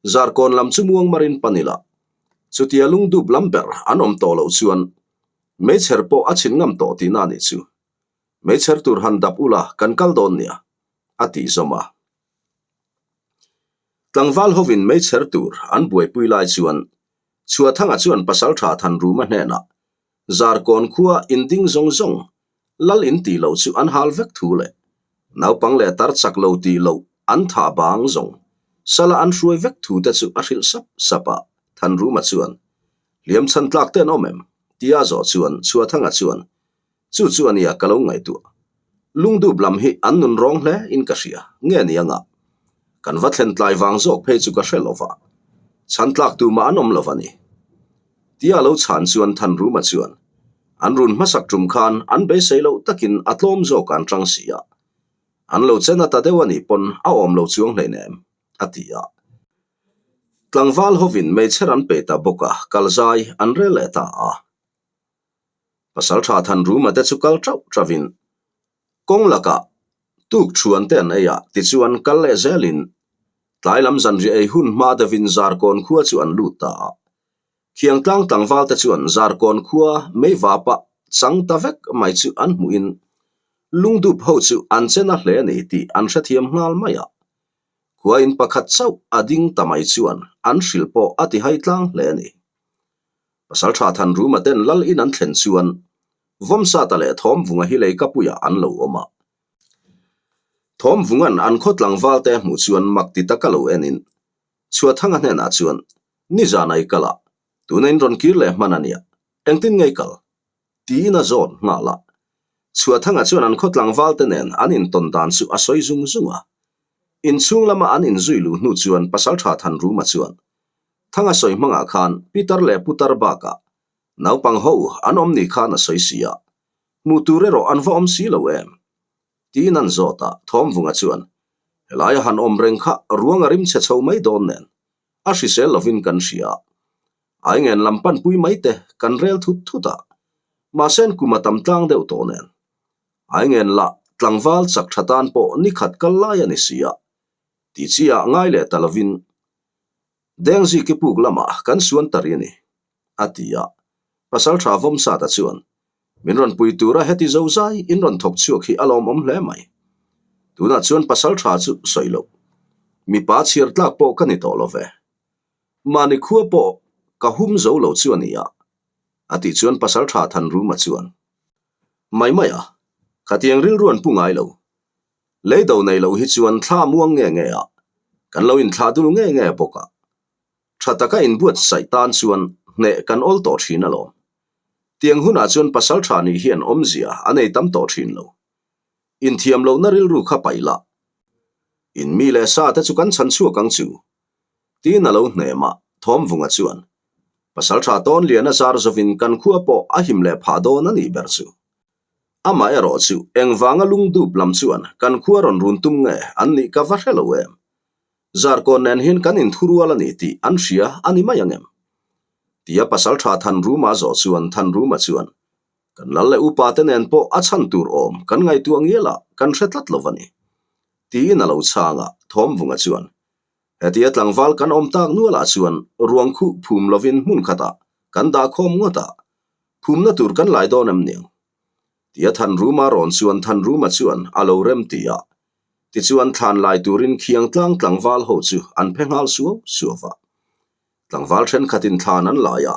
Zarkawn lam chu muangmarin pan ila. Chutia lungdup lam ber an awm tawh loh chuan meichher pawh a chhin ngam tawh tihna a nih chu. Meichher tur han dap ula kan kal dawn nia, a tih zawm a. Tlangval hovin meichher tur an buaipui lai chuan Chhuathanga chuan Pasaltha Thanruma hnenah Zarkawn khua inding zawng zawng lal in tih loh chu an hal vek thu leh naupang leh tar chak lo tih loh an thah bang zawng sala an hruai vek thu te chu a hrilh sap sap a. Thanruma chuan, Hliam chhan tlak te an awm em? tia zawh chuan Chhuathanga chuan, Chu chu a nia ka lo ngaihtuah. Lungdup lam hi an nun rawng hle in ka hria, nge ni anga? Kan va thlen tlai vang zawk phei chu ka hre lo va, chhan tlak tumah an awm lo va ni. Tia lo chhan chuan Thanruma chuan an run hmasak tum khan an beisei loh takin a tlawm zawk an tang si a, an lo chen a ta deuh a nih pawn a awm lo chuang hleinem, a ti a. Tlangval hovin meichher an pe ta bawk a, kal zai an rel leh ta a. Pasalṭha Thanruma te chu kal ṭauh ṭauhin kawng lakah tuk ṭhuan te an ei a, tichuan kal leh zelin tlai lam zanriah ei hun hma deuhin Zarkawn khua chu an lut ta a. Khiangtlang tlangval te chuan Zarkawn khua meivapa chang ta vek mai chu an hmuhin lungdup ho chu an che na hle a ni tih an hrethiam nghal mai a. Khua in pakhat chauh a ding ta mai chuan an hrilh pawh a ti hai tlang hle a ni. Pasalṭha Thanruma ten lal in an thlen chuan Vawmsata leh Thawmvunga hi leikapuiah an lo awm a. Thawmvunga'n an khaw tlangval te hmuh chuan mak ti taka lo enin Chhuathanga hnenah chuan, Nizan ai kal a, tuna in rawn kir leh hman a nia, engtin nge i kal? Tiin a zawt nghal a. Chhuathanga chuan an khaw tlangval te nen an intawn dan chu a sawi zung zung a. Inchhung lama an inzui luh hnu chuan Pasalṭha Thanruma chuan, Thanga sawi hmangah khan Pitar leh Putar bakah naupang ho an awm ni khan a sawi si a, hmuh tur erawh an va awm si lo em? Tiin an zawt a, Thawmvunga chuan, Helaia han awm reng kha ruang a rim chhe chho mai dawn nen, a hrisel lovin kan hria a. Aingen lam panpui mai te kan rel thut thut a, mahse an kum a tam tlang deuh tawh nen. Aingen lah tlangval chak tha tan pawh ni khat kal lai a ni si a, ti chi ah ngai leh ta lovin Dengziki puk lamah kan suan ta ri a ni, a ti a. Pasaltha Vawmsata chuan, Min rawn pui tura heti zo zai in rawn thawk chhuak hi a lawmawm hle mai. Tunah chuan pasaltha chu sawi loh. Mipa chhiar tlak pawh ka ni tawh lo ve. Mahni khua pawh ka hum zo lo chu a ni a, a tih chuan pasaltha Thanruma chuan, Mai mai a, khatiang rilru an pu ngai lo. Leido nei loh hi chuan thla muang nge nge a, kan lo inthlah dul nge nge bawk a. Tha taka inbuatsaih tan chuan hneh kan awl tawh thin alawm. Tiang hunah chuan pasal tha nih hian awmzia a nei tam tawh thin lo. Inthiam lohna rilru kha paih lah. In mi leh sa te chu kan chhan chhuak ang chu. Tiin a lo hnem a, Thawmvunga chuan, Pasal tha tawn lian a zar zovin kan khua pawh a him leh phah dawn a nih ber chu. Amah erawh chu engvanga lungdup lam chuan kan khua rawn run tum nge an nih ka va hre lo em. Zarkawn nen hian kan inthurual a ni tih an hria a ni mai ang em? Tia pasalṭha Thanruma zawh chuan Thanruma chuan, Kan lal leh upa te nen pawh a chhan tur awm kan ngaihtuah ngial a, kan hre tlat lo a ni. Tiin a lo chhang a, Thawmvunga chuan, Hetia tlangval kan awm tak nualah chuan ruang khuh phum lovin hmun khatah kan dah khawm ngawt a, phumna tur kan lai dawn em niang? Tia Thanruma rawn chuan Thanruma chuan a lo rem ti a, Tichuan thlan lai turin khiang tlang tlangval ho chu an phe nghal suau suau va. Tlangval thenkhatin thlan an lai a,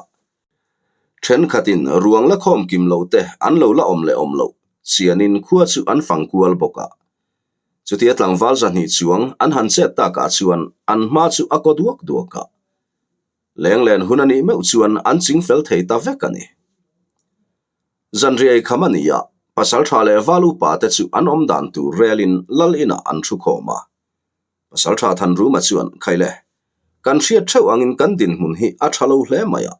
thenkhatin ruang la khawm kim lo te an lo la awm leh awm loh chianin khua chu an fang kual bawk a. Chutia tlangval zahnih chuang an han chet takah chuan an hma chu a kaw duak duak a. Lenglen hun a nih meuh chuan an ching fel thei ta vek a ni. Zanriai kham a ni a, Pasalṭha leh Val upa te chu an awm dan tur relin lal inah an thu khawm a. Pasalṭha Thanruma chuan, Khaile, kan hriat theuh angin kan dinhmun hi a ṭha lo hle mai a,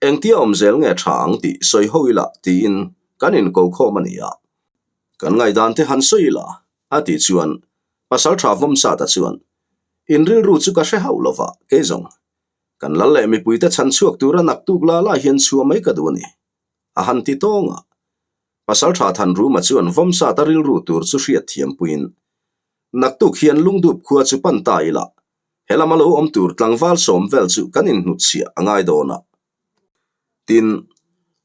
engtia awm zel nge ṭha ang tih sawi ho ila tiin kan inko khawm a ni a. Kan ngaihdan te han sawi ila, a tih chuan Pasalṭha Vawmsata chuan, In rilru chu ka hre hauh lo va, kei zawng, kan lal leh mipuite chhan chhuak tura naktuk la la hian chhuah mai ka duh a ni. A han ti tawng a. Pasalṭha Thanruma chuan Vawmsata rilru tur chu hriat thiampuiin, Naktuk hian lungdup khua chu pan ta ila, helam a lo awm tur tlangval sawm vel chu kan inhnutchhiah a ngai dawn a. Tin,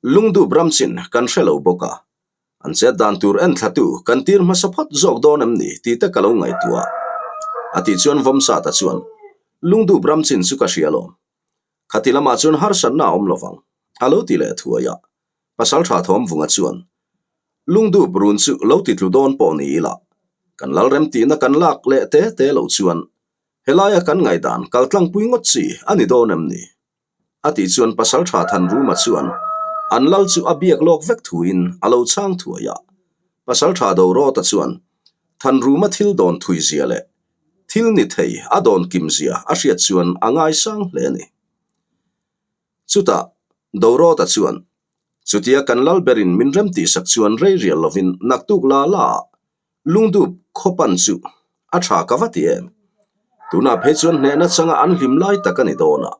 lungdup ramchin kan hre lo bawk a, an chet dan tur en thlatu kan tir hmasa phawt zawk dawn em ni tih te ka lo ngaihtuah a. A tih chuan Vawmsata chuan, Lungdup ramchin chu ka hria alawm. Khati lamah chuan harsatna a awm lovang, a lo ti leh thuai a. Pasalṭha Thawmvunga chuan, Lungdup run chu lo ti tlu dawn pawh ni ila, kan lal remtihna kan lak leh te te loh chuan helaia kan ngaihdan kaltlangpui ngawt chi a ni dawn em ni? A tih chuan Pasalṭha Thanruma chuan an lal chu a biak lawk vek thuin a lo chhang thuai a. Pasalṭha Dorawta chuan Thanruma thil dawn thui zia leh Thil ni thei a dawn kim zia a hriat chuan a ngaisang hle a ni. Chutah Dorawta chuan, Chutia kan lal berin min rem tihsak chuan rei rial lovin naktuk la la ah lungdup khawpan chu a tha ka va ti em? Tunah phei chuan hnehna changa an hlim lai tak a ni dawn a,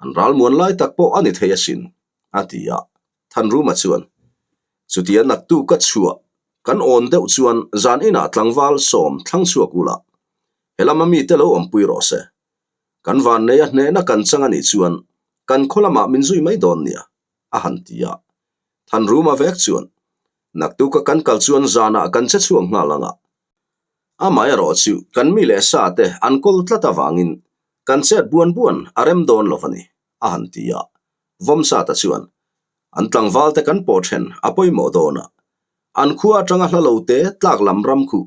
an ralmuan lai tak pawh a ni thei asin, a ti a. Thanruma chuan, Chutia naktu ka chhuah kan awn deuh chuan zan inah tlangval sawm thlang chhuak ula, helama mite lo awmpui rawh se. Kan vanneia hnehna kan chang a nih chuan kan khaw lamah min zui mai dawn nia, a han ti a. Thanruma vek chuan, Naktuka kan kal chuan zanah kan che chhuak nghal ang a. Amaherawh chu kan mi leh sa te an kawl tlat avangin kan chet buan buan a rem dawn lo a ni, a han ti a. Vawmsata chuan, An tlangval te kan pawh then a pawimawh dawn a. An khua atanga hla lo te tlak lam ram khu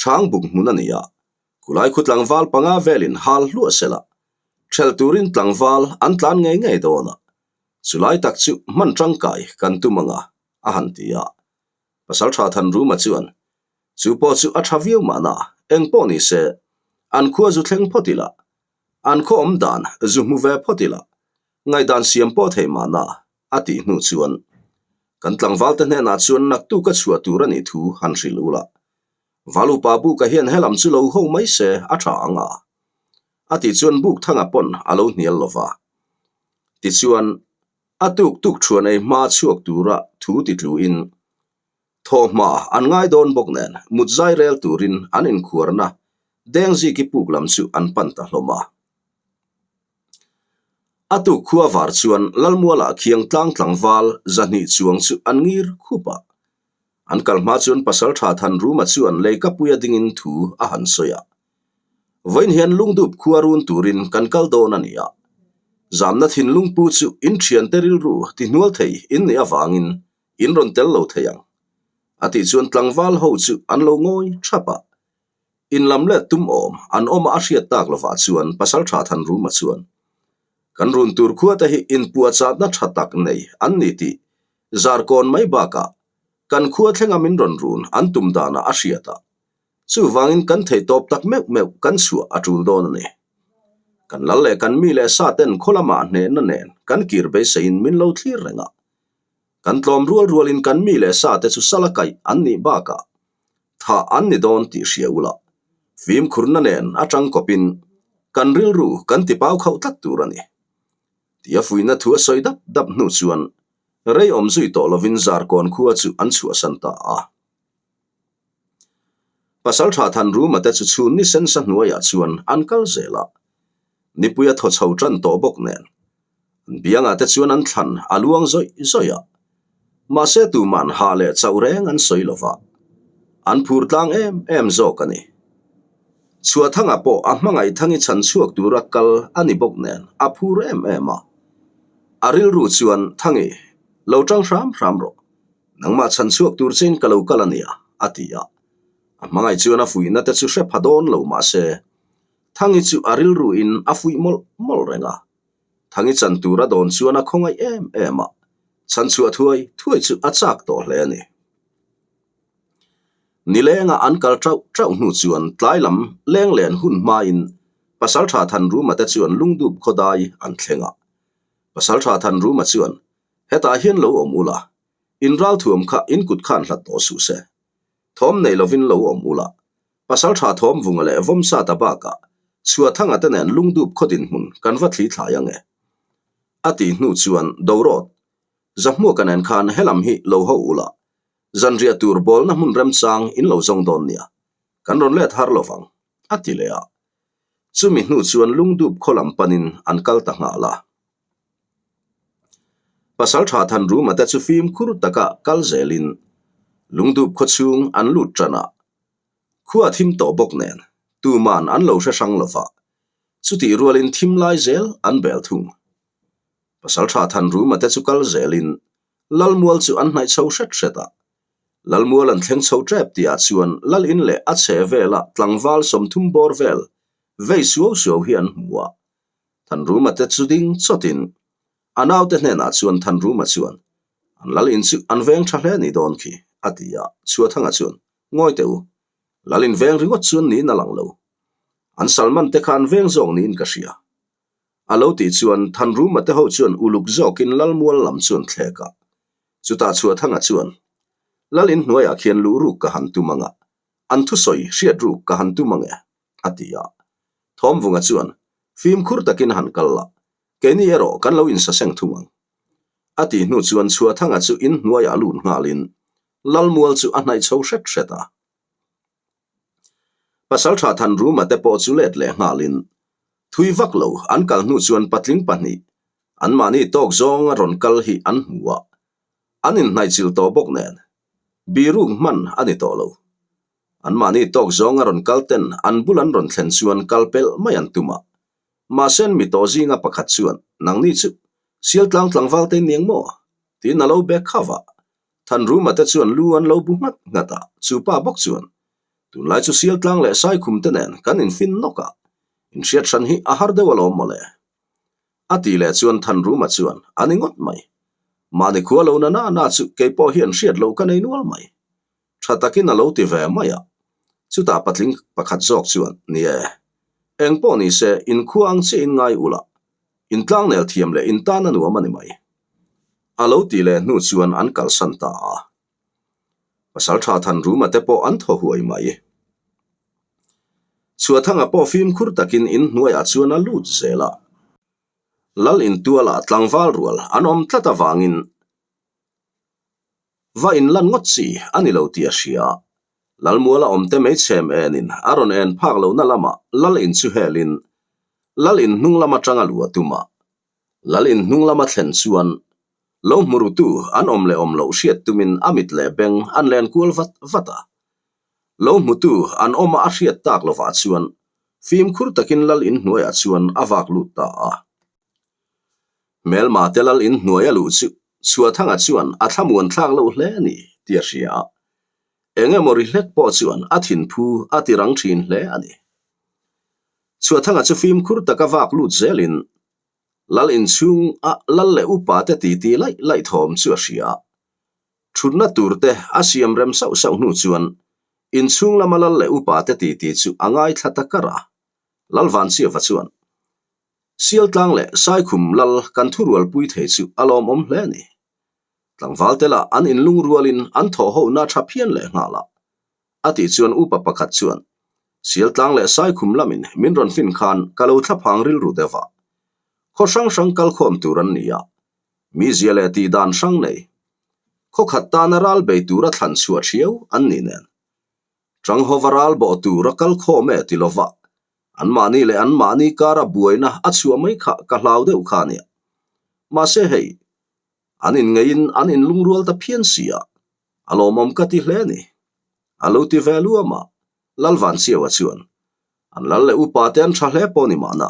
chhang buk hmun a ni a. Khulai khu tlangval panga velin hal hluah sela ṭhelh turin tlangval an tlan ngei ngei dawn a. Chulai tak chu hman tangkai kan tum ang a, a han ti a. Pasalṭha Thanruma chuan, Chu pawh chu a ṭha viau mahna, eng pawh ni se, an khua zu thleng phawt ila, an khaw awm dan zu hmu ve phawt ila, ngaihdan siam pawh thei mahna, a tih hnu chuan, Kan tlangvalte hnenah chuan naktuk a chhuah tur a nih thu han hrilh ula. Valupa buka hian helam chu lo ho mai se a ṭha ang a, a tih chuan buk thanga pawn a lo hnial lo va. Tichuan, a tuk tuk thuan ei hma chhuak tura thu ti tluin thawhhma an ngai dawn bawk nen mut zai rel turin an inkhuarna Dengziki puk lam chu an pan ta hlawm a. A tuk khua var chuan Lalmualah khiang tlang tlangval zahnih chuang chu an ngir khup a. An kal hma chuan Pasaltha Thanruma chuan leikapuia dingin thu a han sawi a. Vawiin hian lungdup khua run turin kan kal dawn a ni a. Zamna thinlung pu chu in thiante rilru ti hnual thei in nih avangin in rawn tel lo thei ang. A tih chuan tlangval ho chu an lo ngawi thap a. In lam let tum awm an awm a a hriat tak lovah chuan Pasaltha Thanruma chuan, Kan run tur khua te hi inpuahchahna tha tak nei an ni tih zarkawn mai bakah kan khua thlenga min rawn run an tum danah a hriat a. Chuvangin kan thei tawp tak meuh meuh kan chhuah a tul dawn a ni. Kan lal leh kan mi leh sa ten khaw lamah hnehna nen kan kir beiseiin min lo thlir reng a. Kan tlawm rual rualin kan mi leh sa te chu sala kaih an nih bakah thah an ni dawn tih hria ula, fimkhurna nen atang kawpin kan rilru kan tipau khauh tlat tur a ni. Tia fuihna thu a sawi dap dap hnu chuan rei awm zui tawh lovin Zarkawn khua chu an chhuahsan ta a. Pasalṭha Thanruma te chu chhun ni sensa hnuaiah chuan an kal zel a, nipui a thaw chho ṭan tawh bawk nen an biangah te chuan an thlan a luang zawih zawih a, mahse tuman hah leh chauh reng an sawi lo va, an phur tlang em em zawk a ni. Chhuahthanga pawh a hmangaih thangi chhan chhuak tura kal a ni bawk nen a phur em em a, a rilru chuan Thangi, lo ṭang hram hram rawh. Nangmah chhan chhuak tur chein ka lo kal a nia, a ti a. A hmangaih chuan a fuihna te chu hre pha dawn lo mah se, Thangi chu a rilruin a fuih mawlh mawlh reng a. Thangi chan tur a dawn chuan a khawngaih em em a, chhan chhuah thuai thuai chu a chak tawh hle a ni. Nilenga an kal tauh tauh hnu chuan tlai lam leng len hun hmain Pasaltha Thanruma te chuan lungdup khawdai an thleng a. Pasaltha Thanruma chuan Hetah hian lo awm ula, in ralthuam kha in kut khan hlat tawh suh se. Thawm nei lovin lo awm ula, pasal tha thawm vunga leh vawmsa ta bakah Chhuahthanga te nen lungdup khaw dinhmun kan va thli thlai ang e. A tih hnu chuan Dorawt, Zahmuaka nen khan helam hi lo ho ula, zanriah tur bawlna hmun remchang in lo zawng dawn nia, kan rawn let har lovang, a ti leh a. Chumi hnu chuan lungdup khaw lam panin an kal ta nghal a. Pasalṭha Thanruma te chu fimkhur taka kal zelin Lungdup khaw chhung an lut ṭan a, khua a thim tawh bawk nen tuman an lo hre hrang lo va, chutih rualin thim lai zel an bel thung. Pasalṭha Thanruma te chu kal zelin Lalmual chu an hnaih chho hret hret a, Lalmual an thleng chho ṭep tihah chuan Lal in leh a chhe vela tlangval 30 bawr vel vei suau suau hi an hmu a, Thanruma te chu ding chawtin a naute hnenah chuan Thanruma chuan, An lal in chu an veng tha hle ni dawn khi, a ti a. Chhuathanga chuan, Ngawi teh u, lal in veng ringawt chuan niin a lang lo. An Salman te kha an veng zawk niin ka hria. A lo tih chuan Thanruma te ho chuan uluk zawkin Lalmual lam chuan thlek a. Chutah Chhuathanga chuan, Lal in hnuaiah khian luh ruk ka han tum ang a, an thusawi hriat ruk ka han tum ang e, a ti a. Thawmvunga chuan fimkhur takin han kal la, keini erawh kan lo insaseng thung ang. A tih hnu chuan Chhuahthanga chu in hnuaiah lut nghalin Lalmual chu a hnaih chho hret hret a. Pasalṭha Thanruma te pawh chu let leh nghalin thui vak lo an kal hnu chuan patling pahnih anmahni tawk zawng a rawn kal hi an hmu a, an inhnaihchilh tawh bawk nen biruk hman a ni tawh lo. Anmahni tawk zawng a rawn kal ten an bul an rawn thlen chuan kal pelh mai an tum a. Mahse an mi tawh zinga pakhat chuan, Nangni chu Sialtlang tlangval te niang maw? tiin a lo bek khauh a. Thanruma te chuan lu an lo bu nghat nghat a, chu pa bawk chuan, Tunlai chu Sialtlang leh Saikhum te nen kan infin nawk a, inhriat hran hi a har deuh alawm mawle. A ti leh chuan Thanruma chuan, A ni ngawt mai. Mahni khua lo na na na chu kei pawh hian hriat loh ka nei nual mai. Tha takin a lo ti ve mai a. Chutah patling pakhat zawk chuan, Ni e, eng pawh ni se inkhua ang chiah in ngai ula, intlangnel thiam leh intan a nuam a ni mai. A lo ti leh hnu chuan an kalsan ta a. Pasaltha Thanruma te pawh an thaw huai mai. Chhuahthanga pawh fimkhur takin inhnuaiah chuan a lut zel a. Lal intualah tlangval rual an awm tlat avangin Va inlan ngawt chi a ni lo tih a hria. Lalmuala awmte meichhem enin a rawn en phak lohna lamah Lal in chu helin Lal in hnung lam atanga luh a tum a. Lal in hnung lama thlen chuan lo hmurutu an awm leh awm loh hriat tumin a mit leh beng an len kual vat vat a. Lo hmutu an awma a hriat tak lovah chuan fimkhur takin Lal in hnuaiah chuan a vak lut ta a. Hmelma te lal in hnuai a luh chu Chhuahthanga chuan a thlamuan thlak loh hle a ni tih a hria a. Eng emaw ri hlek pawh chuan a thinphu a ti rang thin hle a ni. Chhuahthanga chu fimkhur taka vak lut zelin lal inchhung a lal leh upa te titi laih laih thawm chu a hria a. Thutna tur te a siam rem sauh sauh hnu chuan inchhung lama lal leh upa te titi chu a ngaithla ta kar a. Lalvanchiava chuan Sialtlang leh Saikhum lal kan thurualpui thei chu a lawmawm hle a ni. Tlangval te lah an inlung rualin an thawh hona tha phian leh nghal a. A tih chuan upa pakhat chuan, Sialtlang leh Saikhum lamin min rawn fin khan ka lo thlaphang rilru deuh a. Khaw hrang hrang kalkhawm tur an ni a. Mizia leh tihdan hrang nei. Khaw khat tana ral bei tura thlan chhuah thiau an ni nen. Changhova ral bawh tur a kal khawm e ti lova, anmahni leh anmahni kara buaina a chhuah mai kha ka hlau deuh kha ania. Mahse hei, an inngeiin an inlungrual ta phian si a, a lawmawm ka ti hle a ni. A lo ti ve luam a, Lalvanchiaua chuan, An lal leh upa te an tha hle pawh ni mahna.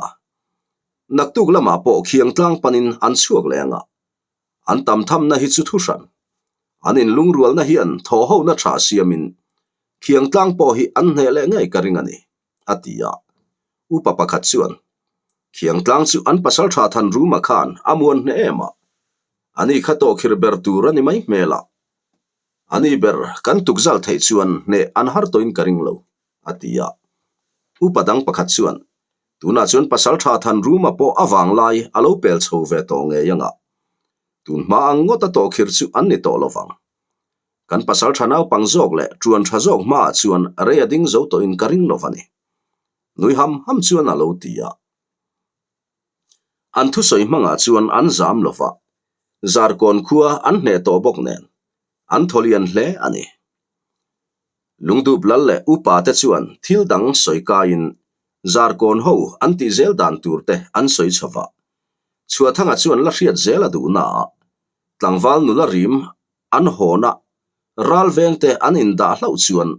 Naktuk lamah pawh khiang tlang panin an chhuak leh ang a, An tam thamna hi chu thuhran. An inlungrualna hian thawhhona tha siamin khiang tlang pawh hi an hneh leh ngei ka ring a ni, a ti a. Upa pakhat chuan, Khiang tlang chu an pasal tha Thanruma khan a muan hneh em a, ani kha tawhkhir ber tur a ni mai hmel a. Ani ber kan tukzal theih chuan hneh an har tawhin ka ring lo, a ti a. Upa dang pakhat chuan, Tunah chuan Pasaltha Thanruma pawh a vanglai a lo pel chho ve tawh ngei anga. Tun hma ang ngawt a tawhkhir chu an ni tawh lovang. Kan Pasaltha naupang zawk leh ṭuan ṭha zawk hmaah chuan rei a ding zo tawhin ka ring lo va ni. Nui ham ham chuan a lo ti a. An thusawi hmangah chuan an zam lo va, Zarkawn khua an hneh tawh bawk nen an thaw lian hle a ni. Lungdup lal leh upa te chuan thil dang sawi kaiin Zarkawn ho an tih zel dan tur te an sawi chho va. Chhuahthanga chuan la hriat zel a duh naah tlangval nula rim an hawn a, ral veng te an indah hlauh chuan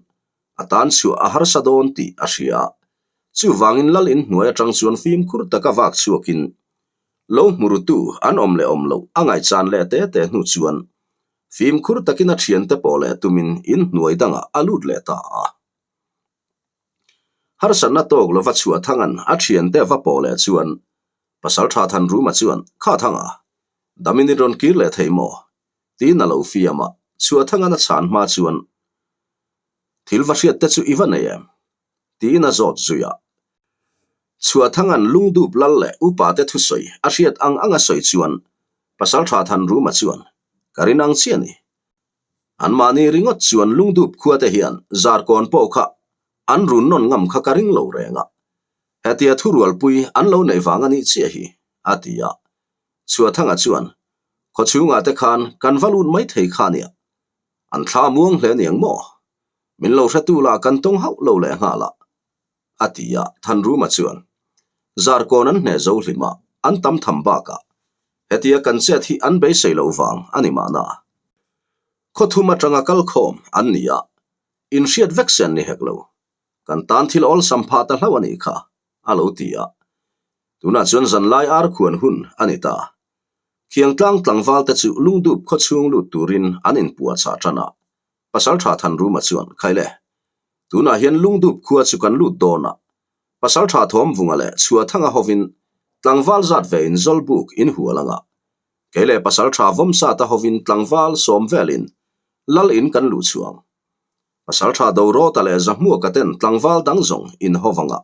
a tan chhuah a harsa dawn tih a hria. Chuvangin lal inhnuai atang chuan fimkhur taka vak chhuakin lo hmurutu an awm leh awm loh a ngaihchan leh te te hnu chuan Fimkhur takin a thiante pawh leh tumin inhnuai dangah a lut leh ta a. Harsatna tawk lova chhuah Thanga'n a thiante va pawh leh chuan Pasaltha Thanruma chuan, Kha Thanga, damin i rawn kir leh thei maw? tiin a lo fiam a, chhuah Thanga'n a chhan hma chuan, Thil va hriat te chu i va nei em? tiin a zawt zui a. Chhuahthanga'n lungdup lal leh upate thusawi a hriat ang ang a sawi chuan Pasaltha Thanruma chuan, Ka rin ang chiah ni. Anmahni ringawt chuan lungdup khuate hian Zarkawn pawh kha an run nawn ngam kha ka ring lo reng a. Hetia thurualpui an lo neih vang a nih chiah hi, a ti a. Chhuathanga chuan, Khawchhungah te khan kan va lut mai thei kha nia. An thla muang hle niang maw? Min lo hretu lah kan tawng hauh lo leh nghal a, a ti a. Thanruma chuan, Zarkawn an hneh zo hlim a, an tam tham bakah hetia kan chet hi an beisei loh vang a ni mahna. Khawthum atanga kalkhawm an ni a, inhriat vek sen ni hek lo. Kan tan thil awlsam phah ta hlauh a nih kha, a lo ti a. Tunah chuan zanlai ar khuan hun a ni ta. Khiangtlang tlangval te chu lungdup khawchhung lut turin an inpuahchah tan a. Pasaltha Thanruma chuan, Khaile, tunah hian lungdup khua chu kan lut dawn a. Pasaltha Thawmvunga leh Chhuathanga hovin tlangval zat vein Zawlbuk in hual anga. Kei leh Pasaltha Vawmsata hovin tlangval sawm velin Lal in kan luh chhuang. Pasaltha Dorawta leh Zahmuaka ten tlangval dang zawng in hovang a.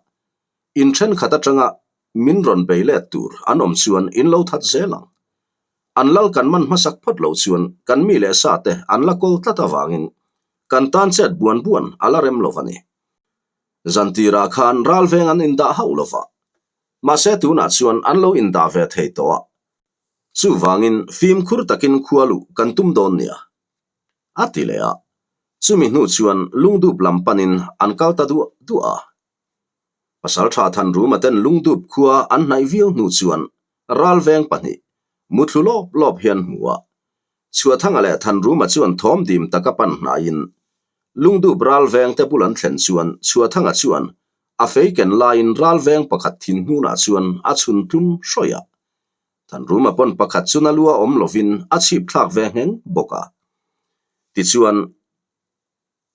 In thenkhat atanga min rawn bei let tur an awm chuan in lo that zel ang. An lal kan man hmasak phawt lo chuan kan mi leh sa te an la kawl tlat avangin kan tan chet buan buan a la rem lo a ni. Zantirah khan ralveng an indah hauh lo va, mahse tunah chuan an lo indah ve thei tawh a. Chuvangin fimkhur takin khua luh kan tum dawn nia. A ti leh a. Chumi hnu chuan lungdup lam panin an kal ta duah duah a. Pasaltha Thanruma ten lungdup khua an hnaih viau hnu chuan ralveng pahnih muthlu lawp lawp hian hmu a. Chhuathanga leh Thanruma chuan thawm dim taka pan hnaiin lungdup ralveng te bul an thlen chuan Chhuathanga chuan a fei ken laiin ralveng pakhat thin hnunah chuan a chhun tlum hrawih a. Thanruma pawn pakhat chu na lua awm lovin a chhip thlak ve ngheng bawk a. Tichuan.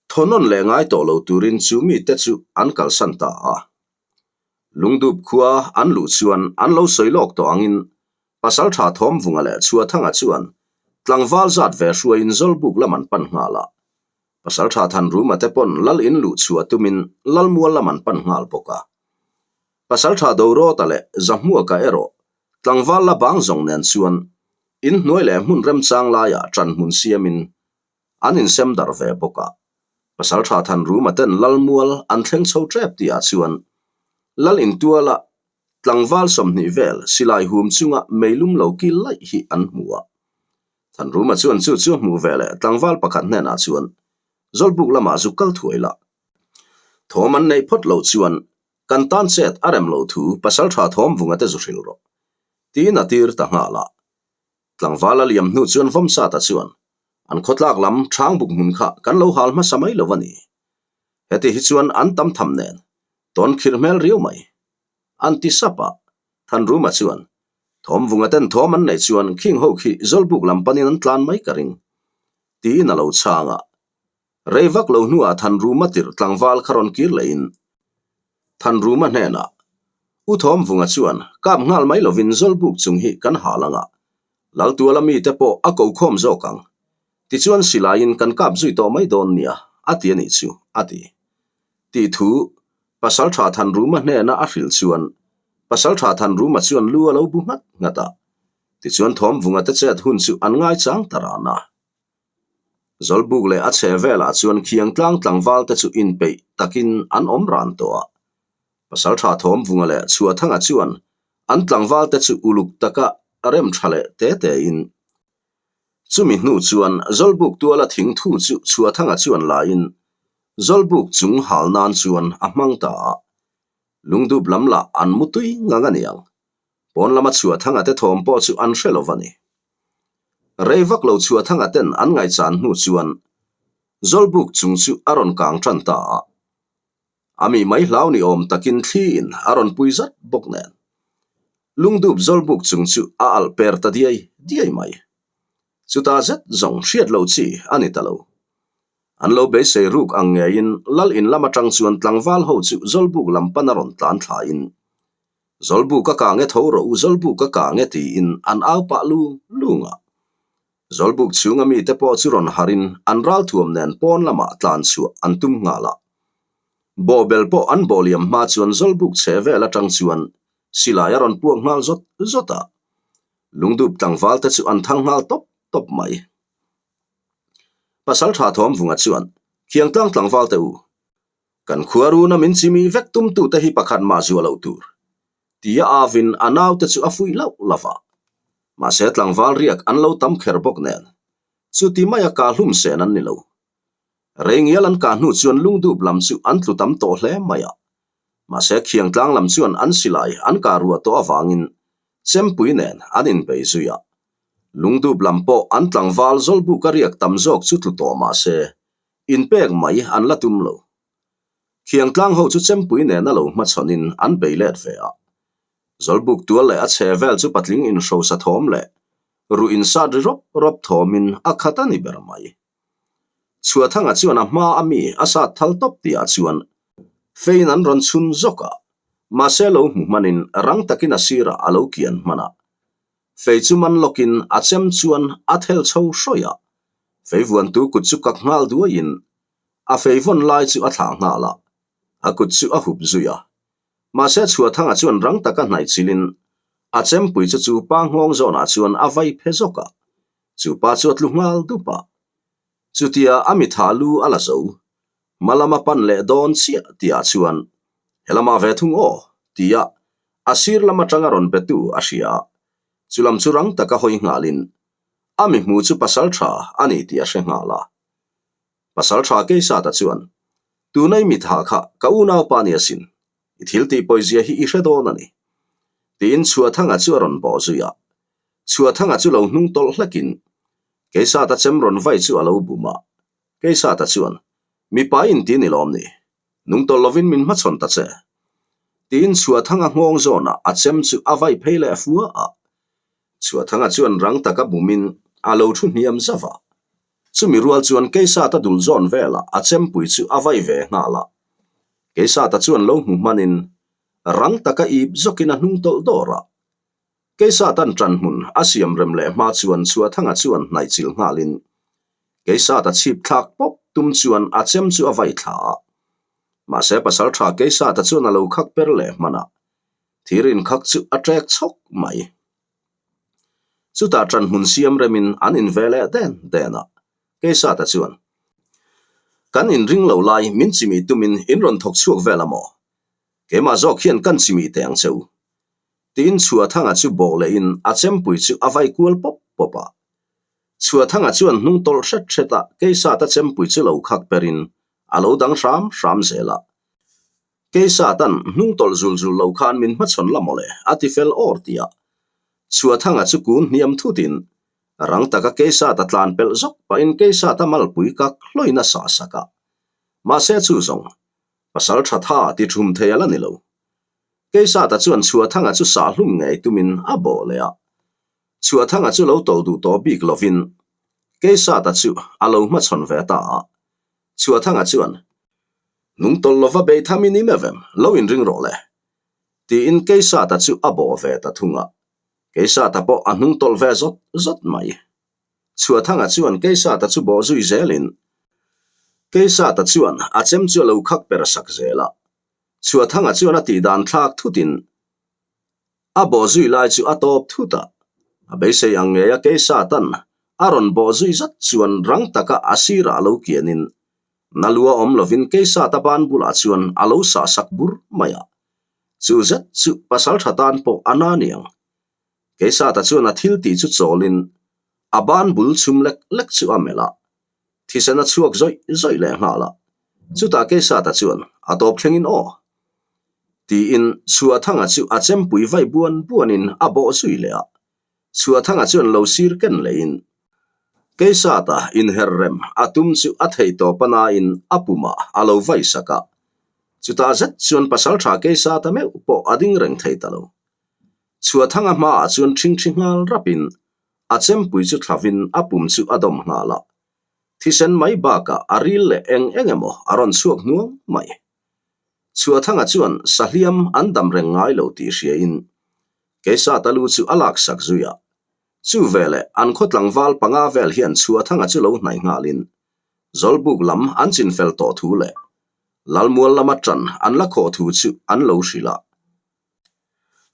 Thawhnawn leh ngai tawh lo turin chu mite chu an kalsan ta a. Lungdup khua an luh chuan an lo sawi lawk tawh angin Pasaltha Thawmvunga leh Chhuathanga chuan tlangval zat ve hruaiin Zawlbuk lam an pan nghal a. Pasaltha Thanruma te pawn Lal in luh chhuah tumin Lalmual lam an pan nghal bawk a. Pasaltha Dorawta leh Zahmuaka erawh tlangval la bang zawng nen chuan inhnuai leh hmun remchang laiah ṭanhmun siamin An insem darh ve bawk a. Pasalṭha Thanruma ten Lalmual an thleng chho ṭep tihah chuan Lal intuala tlangval 20 vel silai hum chunga meilum lo kil laih hi an hmu a. Thanruma chuan chu chu a hmuh ve leh tlangval pakhat hnenah chuan Zawlbuk lamah zuk kal thuai la. Thawm an neih phawt loh chuan kan tan chet a rem loh thu Pasalṭha Thawmvunga te zu hrilh rawh. Tiin a tir ta nghal a. Tlangval a liam hnu chuan Vawmsata chuan, An khawtlak lam Ṭhangbuk hmun kha kan lo hal hmasa mai lo a ni. Heti hi chuan an tam tham nen tawn khirh hmel riau mai. An ti sap a, Thanruma chuan, Thawmvunga ten thawm an neih chuan khing ho khi Zawlbuk lam panin an tlan mai ka ring, tiin a lo chhang a. Rei vak lo hnuah Thanruma tirh tlangval kha rawn kir lehin Thanruma hnenah, U Thawmvunga chuan kap nghal mai lovin Zawlbuk chung hi kan hal anga, Laltuala mite pawh a ko khawm zawk ang. Tichuan silaiin kan kap zui tawh mai dawn nia, a ti a nih chu, a ti. Tih thu Pasaltha Thanruma hnena a hrilh chuan Pasaltha Thanruma chuan lu a lo bu nghat nghat a. Tichuan Thawmvunga te chet hun chu an ngaichang ta ran a. Zawlbuk leh a chhe velah chuan khiangtlang tlangval te chu inpeih takin an awm ran tawh a. Pasaltha Thawmvunga leh Chhuathanga chuan an tlangval te chu uluk taka rem tha leh te tein. Chumi hnu chuan Zawlbuk tuala thingthu chu Chhuathanga chuan laiin Zawlbuk chung hal nan chuan a hmang ta a. Lungdup lam lah an mu tui ngang a niang. Pawn lama Chhuathanga te thawm pawh chu an hre lo va ni. Rei vak lo Chhuathanga ten an ngaihchan hnu chuan Zawlbuk chung chu a rawn kang tan ta a. A mi mai hlau ni awm takin thliin a rawn pui zat bawk nen. Lungdup Zawlbuk chung chu a alh per ta diai diai mai. Chuta zet zawng hriat lo chi a ni ta lo. An lo beisei ruk ang ngeiin Lal in lam atang chuan tlangval ho chu Zawlbuk lam pan a rawn tlan thlain Zawlbuk a kang e tho rawh u, Zawlbuk a kang e tiin an au pah lung lung a. Zawlbuk chhunga mite pawh chu rawn harin an ralthuam nen pawn lamah tlan chhuah an tum nghal a. Bawhbel pawh an bawh liam hma chuan Zawlbuk chhe vel atang chuan silai a rawn puak nghal zawt zawt a. Lungdup tlangval te chu an thang nghal tawp tawp mai. Pasaltha Thawmvunga chuan, Khiangtlang tlangval te u! Kan khua runa min chimi vek tumtute hi pakhat mah zuah loh tur, tia avin a naute chu a fuih lauh lauh a. Mahse tlangval riak an lo tam kher bawk nen, chuti maia kah hlum sen an ni lo. Reingial an kah hnu chuan lungdup lam chu an tlu tam tawh hle mai a. Mahse Khiangtlang lam chuan an silai an kah ruah tawh avangin chempui nen an inbei zui a. Lungdup lam pawh an tlangval zawlbuka riak tam zawk chu tlu tawh mahse inpek mai an la tum lo. Khiangtlang ho chu chempui nena lo hmachhawnin an bei let ve a. Zawlbuk tual leh a chhe vel chu patling inhrosa thawm leh ruh insat ri rawp rawp thawmin a khat a ni ber mai. Chhuahthanga chuan a hma a mi a sat thal tawp tihah chuan fein an rawn chhun zawk a, mahse lo hmu hmanin rang takin a sirah a lo kian hman a. Fei chu man lawkin a chem chuan a thel chho hrawih a, fei vuantu kut chu kak nghal duaiin a fei vawn lai chu a thlah nghal a, a kut chu a hup zui a. Mahse Chhuahthanga chuan rang taka hnaih chilin a chempui chu chu pa nghawng zawnah chuan a vai phe zawk a, Chu pa chu a tlu nghal dup a. Chutia a mitha lu a la zo. Hma lama pan leh dawn chiah tihah chuan, He lamah ve thung aw, tia a sir lam atanga rawn betu a hria a. Chu lam chu rang taka hawi nghalin a mi hmu chu pasal tha a ni tih a hre nghal a. Pasal tha Keisata chuan, Tuna i mitha kha ka unaupa ni asin, I thil tih pawizia hi i hre dawn a ni. Tiin Chhuahthanga chu a rawn bawh zui a. Chhuahthanga chu lo hnung tawlh hlekin Keisata chem rawn vai chu a lo bum a. Keisata chuan, Mipa inti ni lawm ni? Nung tawlh lovin min hmachhawn ta che. Tiin Chhuahthanga nghawng zawnah a chem chu a vai phei leh fua a. Chhuahthanga chuan rang taka bumin a lo thu hniam zauh a. Chumi rual chuan Keisata dul zawn velah a chempui chu a vai ve nghal a. Keisata chuan lo hmu hmanin rang taka ip zawkin a hnung tawlh dawr a. Keisata'n ṭan hmun a siam rem leh hma chuan Chhuahthanga chuan hnaih chilh nghalin Keisata chhip thlak pawp tum chuan a chem chu a vai thla a. Mahse pasalṭha Keisata chuan a lo khak per leh hman a, thir inkhak chu a ṭek chhawk mai. Chutah ṭan hmun siam remin an inve leh den den a, Keisata chuan, Kan inring lo lai min chimih tumin in rawn thawk chhuak vel a maw? Keimah zawk hian kan chimih teh ang che u. Tiin Chhuahthanga chu bawh lehin a chempui chu a vai kual pawp pawp a. Chhuahthanga chuan hnung tawlh hret hret a Keisata chempui chu lo khak perin a lo dang hram hram zel a. Keisatan hnung tawlh zul zul lo khan min hmachhawn la mawle a ti fel awr tih a. Chhuahthanga chu kun hniam thutin Rang taka Keisata tlan pelh zawk pahin Keisata malpui kak hlawin a sah sak a. Mahse chu zawng, pasal tha tha ti thum thei a la ni lo. Keisata chuan Chhuahthanga chu sah hlum ngei tumin a bawh leh a. Chhuahthanga chu lo tawlh duh tawh bik lovin Keisata chu a lo hmachhawn ve ta a. Chhuahthanga chuan, Nung tawlh lova bei tham i ni meuh em? Lo inring rawh le. Tiin Keisata chu a bawh ve ta thung a. Keisata pawh a hnung tawlh ve zawt zawt mai. Chhuahthanga chuan Keisata chu bawh zui zelin Keisata chuan a chem chu a lo khak per sak zel a. Chhuahthanga chuan a tihdan thlak thutin a bawh zui lai chu a tawp thut a. A beisei ang ngei a Keisatan a rawn bawh zui zat chuan rang taka a sirah a lo kianin na lua awm lovin Keisata ban bulah chuan a lo sah sak bur mai a. Chu zet chu pasal tha tan pawh a na niang. Keisata chuan a thil tih chu chawlin a ban bul chhum lek lek chu a melh a, thisen a chhuak zawih zawih leh nghal a. Chutah Keisata chuan a tawp thlengin aw! Tiin Chhuahthanga chu a chempui vai buan buanin a bawh zui leh a. Chhuahthanga chuan lo sir ken leiin Keisata inher rem a tum chu a theih tawp a nain a pumah a lo vai sak a. Chutah zet chuan pasaltha Keisata meuh pawh a ding reng thei ta lo. Chhuahthanga hmaah chuan ṭhingṭhi nghal rapin a chempui chu thlavin a pum chu a dawm nghal a. Thisen mai bakah a ril leh eng eng emaw a rawn chhuak hnuang mai. Chhuahthanga chuan sahliam an dam reng ngai lo tih hriain Keisata lu chu a laksak zui a. Chu veleh an khaw tlangval panga vel hian Chhuahthanga chu lo hnaih nghalin Zawlbuk lam an chinfel tawh thu leh Lalmual lama ṭan an la khawh thu chu an lo hrilh a.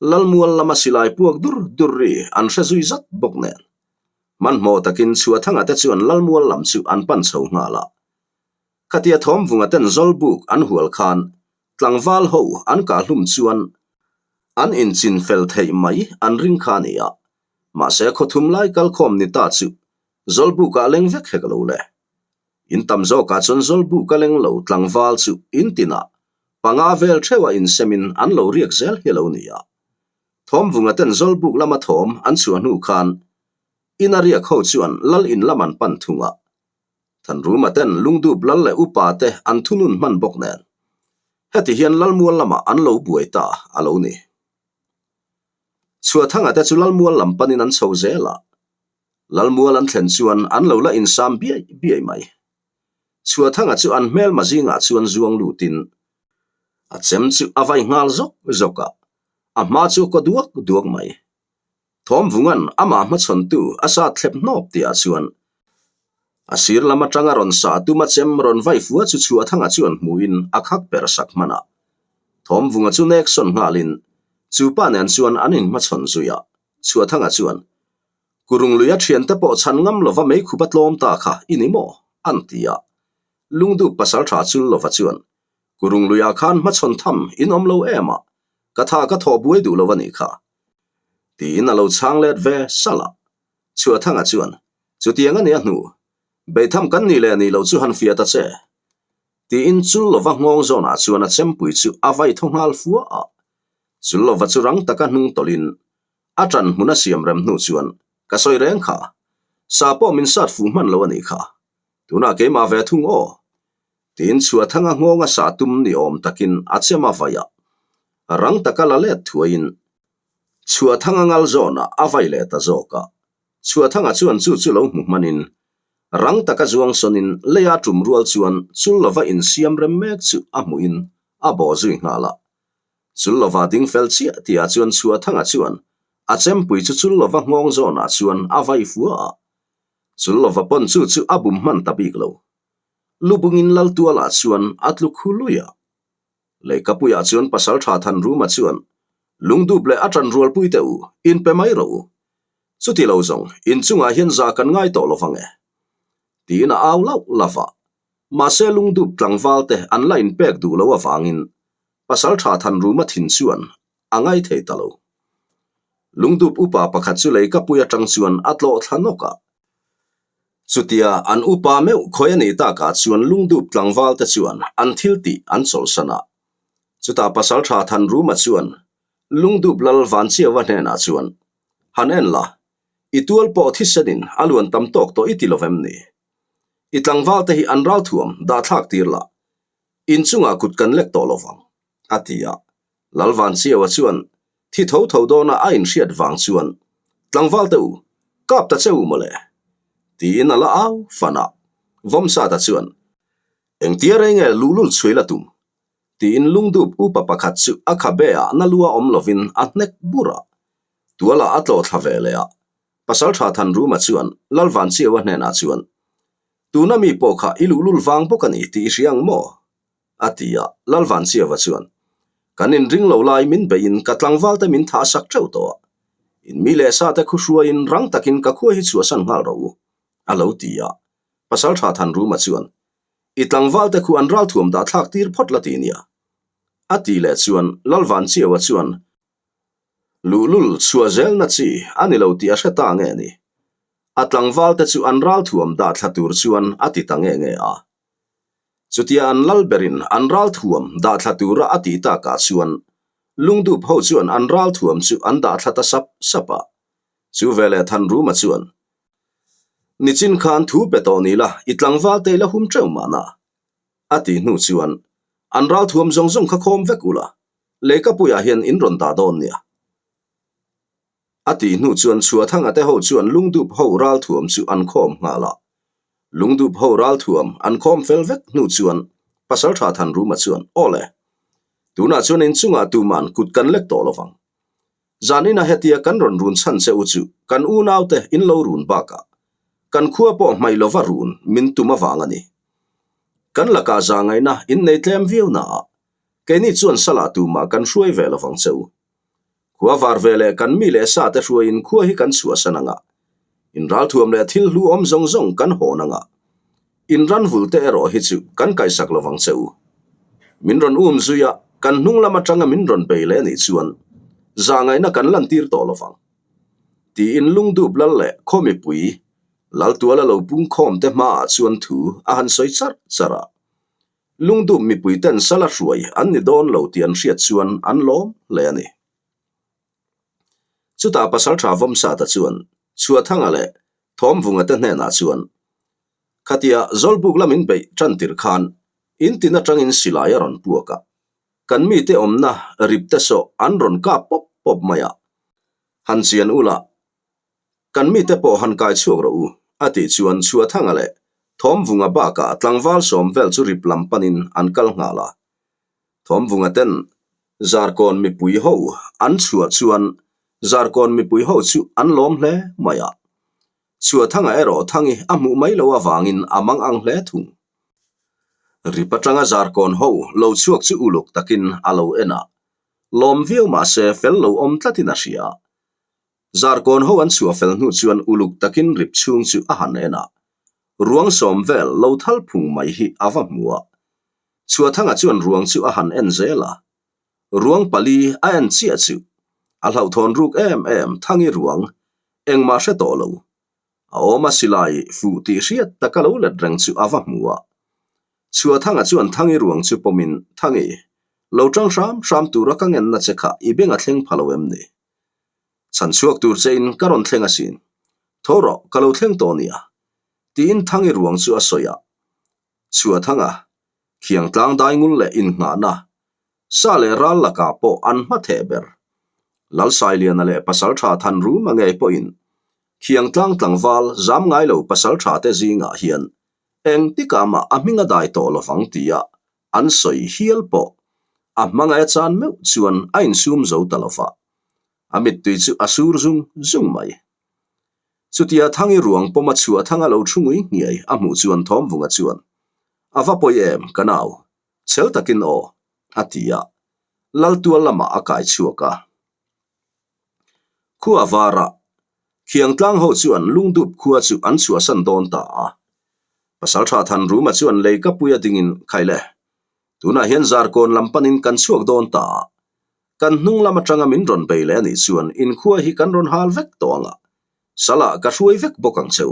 Lalmual lama silai puak dur dur ri an hre zui zat bawk nen. Hmanhmawh takin Chhuahthanga te chuan Lalmual lam chu an pan chho nghal a. Khatia Thawmvunga ten Zawlbuk an hual khan tlangval ho an kah hlum chuan an inchin fel theih mai an ring kha a ni a, mahse khawthum lai kalkhawm ni ta chu Zawlbukah leng vek hek lo le. In tam zawkah chuan Zawlbuka leng lo tlangval chu in tinah panga vel theuha insemin an lo riak zel hi a lo ni a. Thawmvunga ten Zawlbuk lama thawm an chhuah hnu khan ina riak ho chuan lal in lam an pan thung a. Thanruma ten lungdup lal leh upa te an thunun hman bawk nen heti hian Lalmual lamah an lo buai ta a lo ni. Chhuahthanga te chu Lalmual lam panin an chho zel a, Lalmual an thlen chuan an lo la insam biai biai mai. Chhuahthanga chu an hmelma zingah chuan zuang lutin a chem chu a vai nghal zawk zawk a, a hma chu a kaw duak duak mai. Thawmvunga'n amah hmachhawntu a sat thlep hnawp tihah chuan a sir lam atanga rawn sah tuma chem rawn vai fua chu Chhuahthanga chuan hmuhin a khak per sak hman a. Thawmvunga chu nek sawn nghalin chu pa nen chuan an inhmachhawn zui a, Chhuahthanga chuan, Kurungluia thiante pawh chhan ngam lova meikhup a tlawm ta kha i ni maw? an ti a. Lungdup pasaltha chul lova chuan, Kurungluiah khan hmachhawn tham in awm lo em a, ka tha ka thawh buai duh lo a nih kha. Tiin a lo chhang let ve salh a. Chhuahthanga chuan, Chutiang a nia hnu, beitham kan nih leh nih loh chu han fiah ta che. Tiin chul lova nghawng zawnah chuan a chempui chu a vai thaw nghal fua a. Chul lova chu rang taka hnung tawlhin a ṭan hmun a siam rem hnu chuan, Ka sawi reng kha, sa pawh min sat fuh hman lo a nih kha. Tunah keimah ve thung aw. Tiin Chhuahthanga nghawnga sa tum ni awm takin a chem a vai a, rang taka la let thuaiin Chhuahthanga ngal zawnah a vai leh ta zawk a. Chhuahthanga chuan chu chu lo hmu hmanin rang taka zuang sawnin leia tum rual chuan chul lova insiam rem mek chu a hmuhin a bawh zui nghal a. Chul lova ding fel chiah tihah chuan Chhuahthanga chuan a chempui chu chul lova nghawng zawnah chuan a vai fua a. Chul lova pawn chu chu a bum hman ta bik lo. Lubungin Laltualah chuan a tlu khu lui a. Leikapuiah chuan Pasaltha Thanruma chuan, Lungdup leh a ṭan rualpui teh u, inpe mai rawh u. Chuti lo zawng, inchungah hian zah kan ngai tawh lo vang e. Tiin a au lauh lauh a. Mahse lungdup tlangval te an la inpek duh lo avangin Pasaltha Thanruma thin chuan a ngai thei ta lo. Lungdup upa pakhat chu leikapui atang chuan a tlawh thla nawk a. Chutia an upa meuh khawi a nih takah chuan lungdup tlangval te chuan an thil tih an chawlhsan a. Chutah Pasaltha Thanruma chuan Lungdup Lal Vanchiauva hnenah chuan, Han en la, i tual pawh thisenin a luan tam tawk tawh i ti lo vem ni? I tlangval te hi an ralthuam dahthlak tir la, inchungah kut kan lek tawh lo vang, a ti a. Lalvanchiaua chuan thi tho tho dawna a inhriat vang chuan, Tlangval te u, kap ta che u mawle! tiin a la au fan a. Vawmsata chuan, Engtia rei nge luhlul chhui la tum? tiin lungdup upa pakhat chu a khabe ah na lua awm lovin a hnek bur a. Tualah a tlawh thla ve leh a. Pasaltha Thanruma chuan Lalvanchiaua hnenah chuan, Tuna mi pawh kha i luhlul vang bawk a ni tih i hria ang maw? A ti a, Lalvanchiava chuan, Kan inring lo lai min beihin ka tlangvalte min thah sak teuh tawh a, in mi leh sate khu hruaiin rang takin ka khua hi chhuahsan nghal rawh u, a lo ti a. Pasaltha Thanruma chuan, I tlangvalte khu an ralthuam dah thlak tir phawt la ti nia. A ti leh chuan Lalvanchiava chuan, Luhlul chhuah zelna chi a ni lo tih a hre ta nge ni? A tlangvalte chu an ralthuam dah thla tur chuan a ti ta nge nge a. Chutia an lal berin an ralthuam dah thla tura a tih takah chuan Lungdup ho chuan an ralthuam chu an dah thla ta sap sap a. Chu veleh Thanruma chuan, Nichin khan thu pe tawh ni la, i tlangval te i la hum teuh mahna. A tih hnu chuan, An ralthuam zawng zawng kha khawm vek ula, Leikapuiah hian in rawn dah dawn nia. A tih hnu chuan Chhuahthanga te ho chuan Lungdup ho ralthuam chu an khawm nghal a. Lungdup ho ralthuam an khawm fel vek hnu chuan Pasaltha Thanruma chuan, Aw le, tunah chuan inchungah tuman kut kan lek tawh lovang. Zanina hetia kan rawn run chhan che u chu kan unaute in lo run bakah kan khua pawh hmaih lova run min tum avang a ni. Kan lakah zahngaihna in nei tlem viau naah keini chuan salah tumah kan hruai ve lovang che u. Khua var ve leh kan mi leh sa te hruaiin khua hi kan chhuahsan ang a, in ralthuam leh thil hlu awm zawng zawng kan hawn ang a. In ran vul te erawh hi chu kan kaihsak lo vang che u. Min rawn um zui a, kan hnung lam atanga min rawn bei leh anih chuan zahngaihna kan lantir tawh lo vang. Tiin lungdup lal leh khaw mipui Laltuala lo pungkhawm te hmaah chuan thu a han sawi charh charh a. Lungdup mipui ten sala hruai an ni dawn lo tih an hriat chuan an lawm hle a ni. Chutah Pasalṭha Vawmsata chuan Chhuahthanga leh Thawmvunga te hnenah chuan, Khatia Zawlbuk lam in beih ṭan tirh khan in tin aṭangin silai a rawn puak a, kan mite awmna rip te sawh an rawn kap pawp pawp mai a, han chian ula Kan mite pawh han kai chhuak rawh u, a tih chuan Chhuahthanga leh Thawmvunga bakah tlangval sawm vel chu rip lam panin an kal nghal a. Thawmvunga ten Zarkawn mipui ho an chhuah chuan Zarkawn mipui ho chu an lawm hle mai a. Chhuahthanga erawh Thangi a hmuh mai loh avangin a mang ang hle thung. Rip atanga Zarkawn ho lo chhuak chu uluk takin a lo en a, lawm viau mahse fel lo awm tlatin a hria. Zarkawn ho an chhuah fel hnu chuan uluk takin rip chhung chu a han en a, ruang sawm vel lo thal phung mai hi a va hmu a. Chhuahthanga chuan ruang chu a han en zel a, ruang pali a en chiah chu a hlauhthawn ruk em em Thangi ruang engmah hre tawh lo. A awm a silai fuh tih hriat taka lo let reng chu a va hmu a. Chhuahthanga chuan Thangi ruang chu pawmin, Thangi, lo tang hram hram tura ka ngenna che kha i beng a thleng pha lo em ni? Chhan chhuak tur che in ka rawn thleng asin. Tho rawh, ka lo thleng tawh nia. Tiin Thangi ruang chu a sawi a. Chhuah Thanga, khiang tlang dai ngul leh innghahna, sa leh ral lakah pawh an hma theh ber. Lalsailiana leh Pasaltha Thanruma ngei pawhin khiang tlang tlangval zam ngai lo Pasaltha te zingah hian engtikah mah a hming a dai tawh lovang tia an sawi hial pawh a hmangaih a chan meuh chuan a insum zo ta lova. A mittui chu a sur zung zung mai. Chutia Thangi ruang pawm a chhuah Thanga lo thu ngui nghiai a hmuh chuan Thawmvunga chuan, A va pawi em, ka nau, chhel takin aw, a ti a. Laltual lamah a kai chhuak a. Khua varah, Khiangtlang ho chuan Lungdup khua chu an chhuahsan dawn ta a. Pasaltha Thanruma chuan lei ka pui a dingin, Khaile, tunah hian Zarkawn lam panin kan chhuak dawn ta a. Kan hnung lam atanga min rawn bei leh a nih chuan inkhua hi kan rawn hal vek tawh ang a, salah ka hruai vek bawk ang cheu.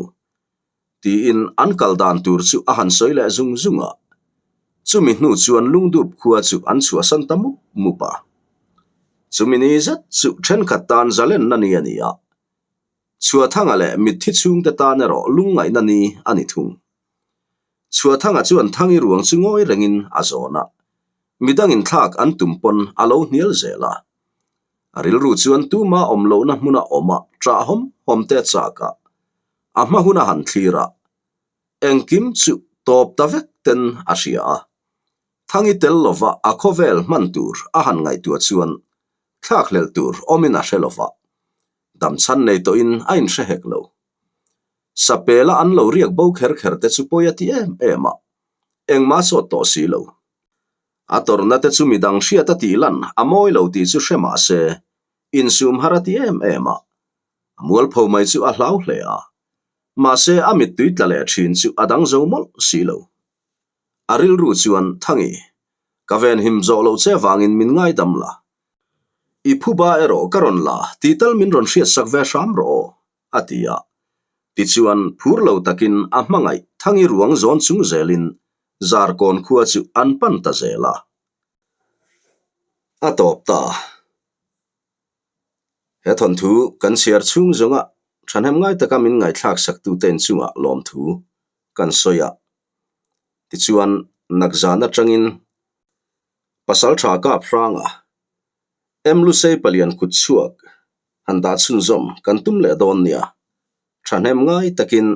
Tiin an kal dan tur chu a han sawi leh zung zung a. Chumi hnu chuan Lungdup khua chu an chhuahsan ta mup mup a. Chumi ni zet chu thenkhat tan zalenna ni a ni a. Chhuahthanga leh mitthi chhungte tan erawh lungngaihna ni a ni thung. Chhuahthanga chuan Thangi ruang chu ngawi rengin a zawn a, midangin thlak an tum pawn a lo hnial zel a. A rilru chuan tuma awm lohna hmuna awm a ṭah hawm hawm te a chak a, a hma hun a han thlir a, engkim chu tawp ta vek ten a hria a. Thangi tel lova a khawvel hman tur a han ngaihtuah chuan thlak hlelh tur awmin a hre lova, damchhan nei tawhin a inhre hek lo. Sapela an lo riak bo kher kher te chu pawi a ti em em a, engmah sawt tawh si lo. A tawrhna te chu midang hriat a tih lan a mawi lo tih chu hre mah se, insum har a ti em em a. A mualpho mai chu a hlau hle a, mahse a mittui tla leh thin chu a dang zo mawlh si lo. A rilru chuan, Thangi, ka venhim zawh loh che vangin min ngaidam la. I phuba erawh ka rawn la tih tal min rawn hriatsak ve hram rawh aw. a ti a. Tichuan, phur lo takin a hmangaih Thangi ruang zawn chung zelin Zarkawn khua chu an pan ta zel a. A tawp ta. He thawnthu kan chhiar chhung zawnga thahnem ngai taka min ngaihthlak saktute inchungah lawmthu kan sawi a. Tichuan, nakzan atangin Pasaltha Kap Hranga, M. Lusei Palian kut chhuak han dah chhunzawm kan tum leh dawn nia, thahnem ngai takin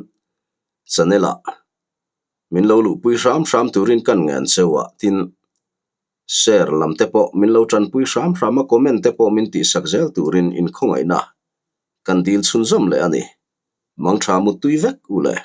channel ah min lo luhpui hram hram turin kan ngen cheu a, tin share lam te pawh min lo tanpui hram hram a, comment te pawh min tihsak zel turin inkhawngaihna kan dil chhunzawm leh a ni. Mangtha muttui vek u le.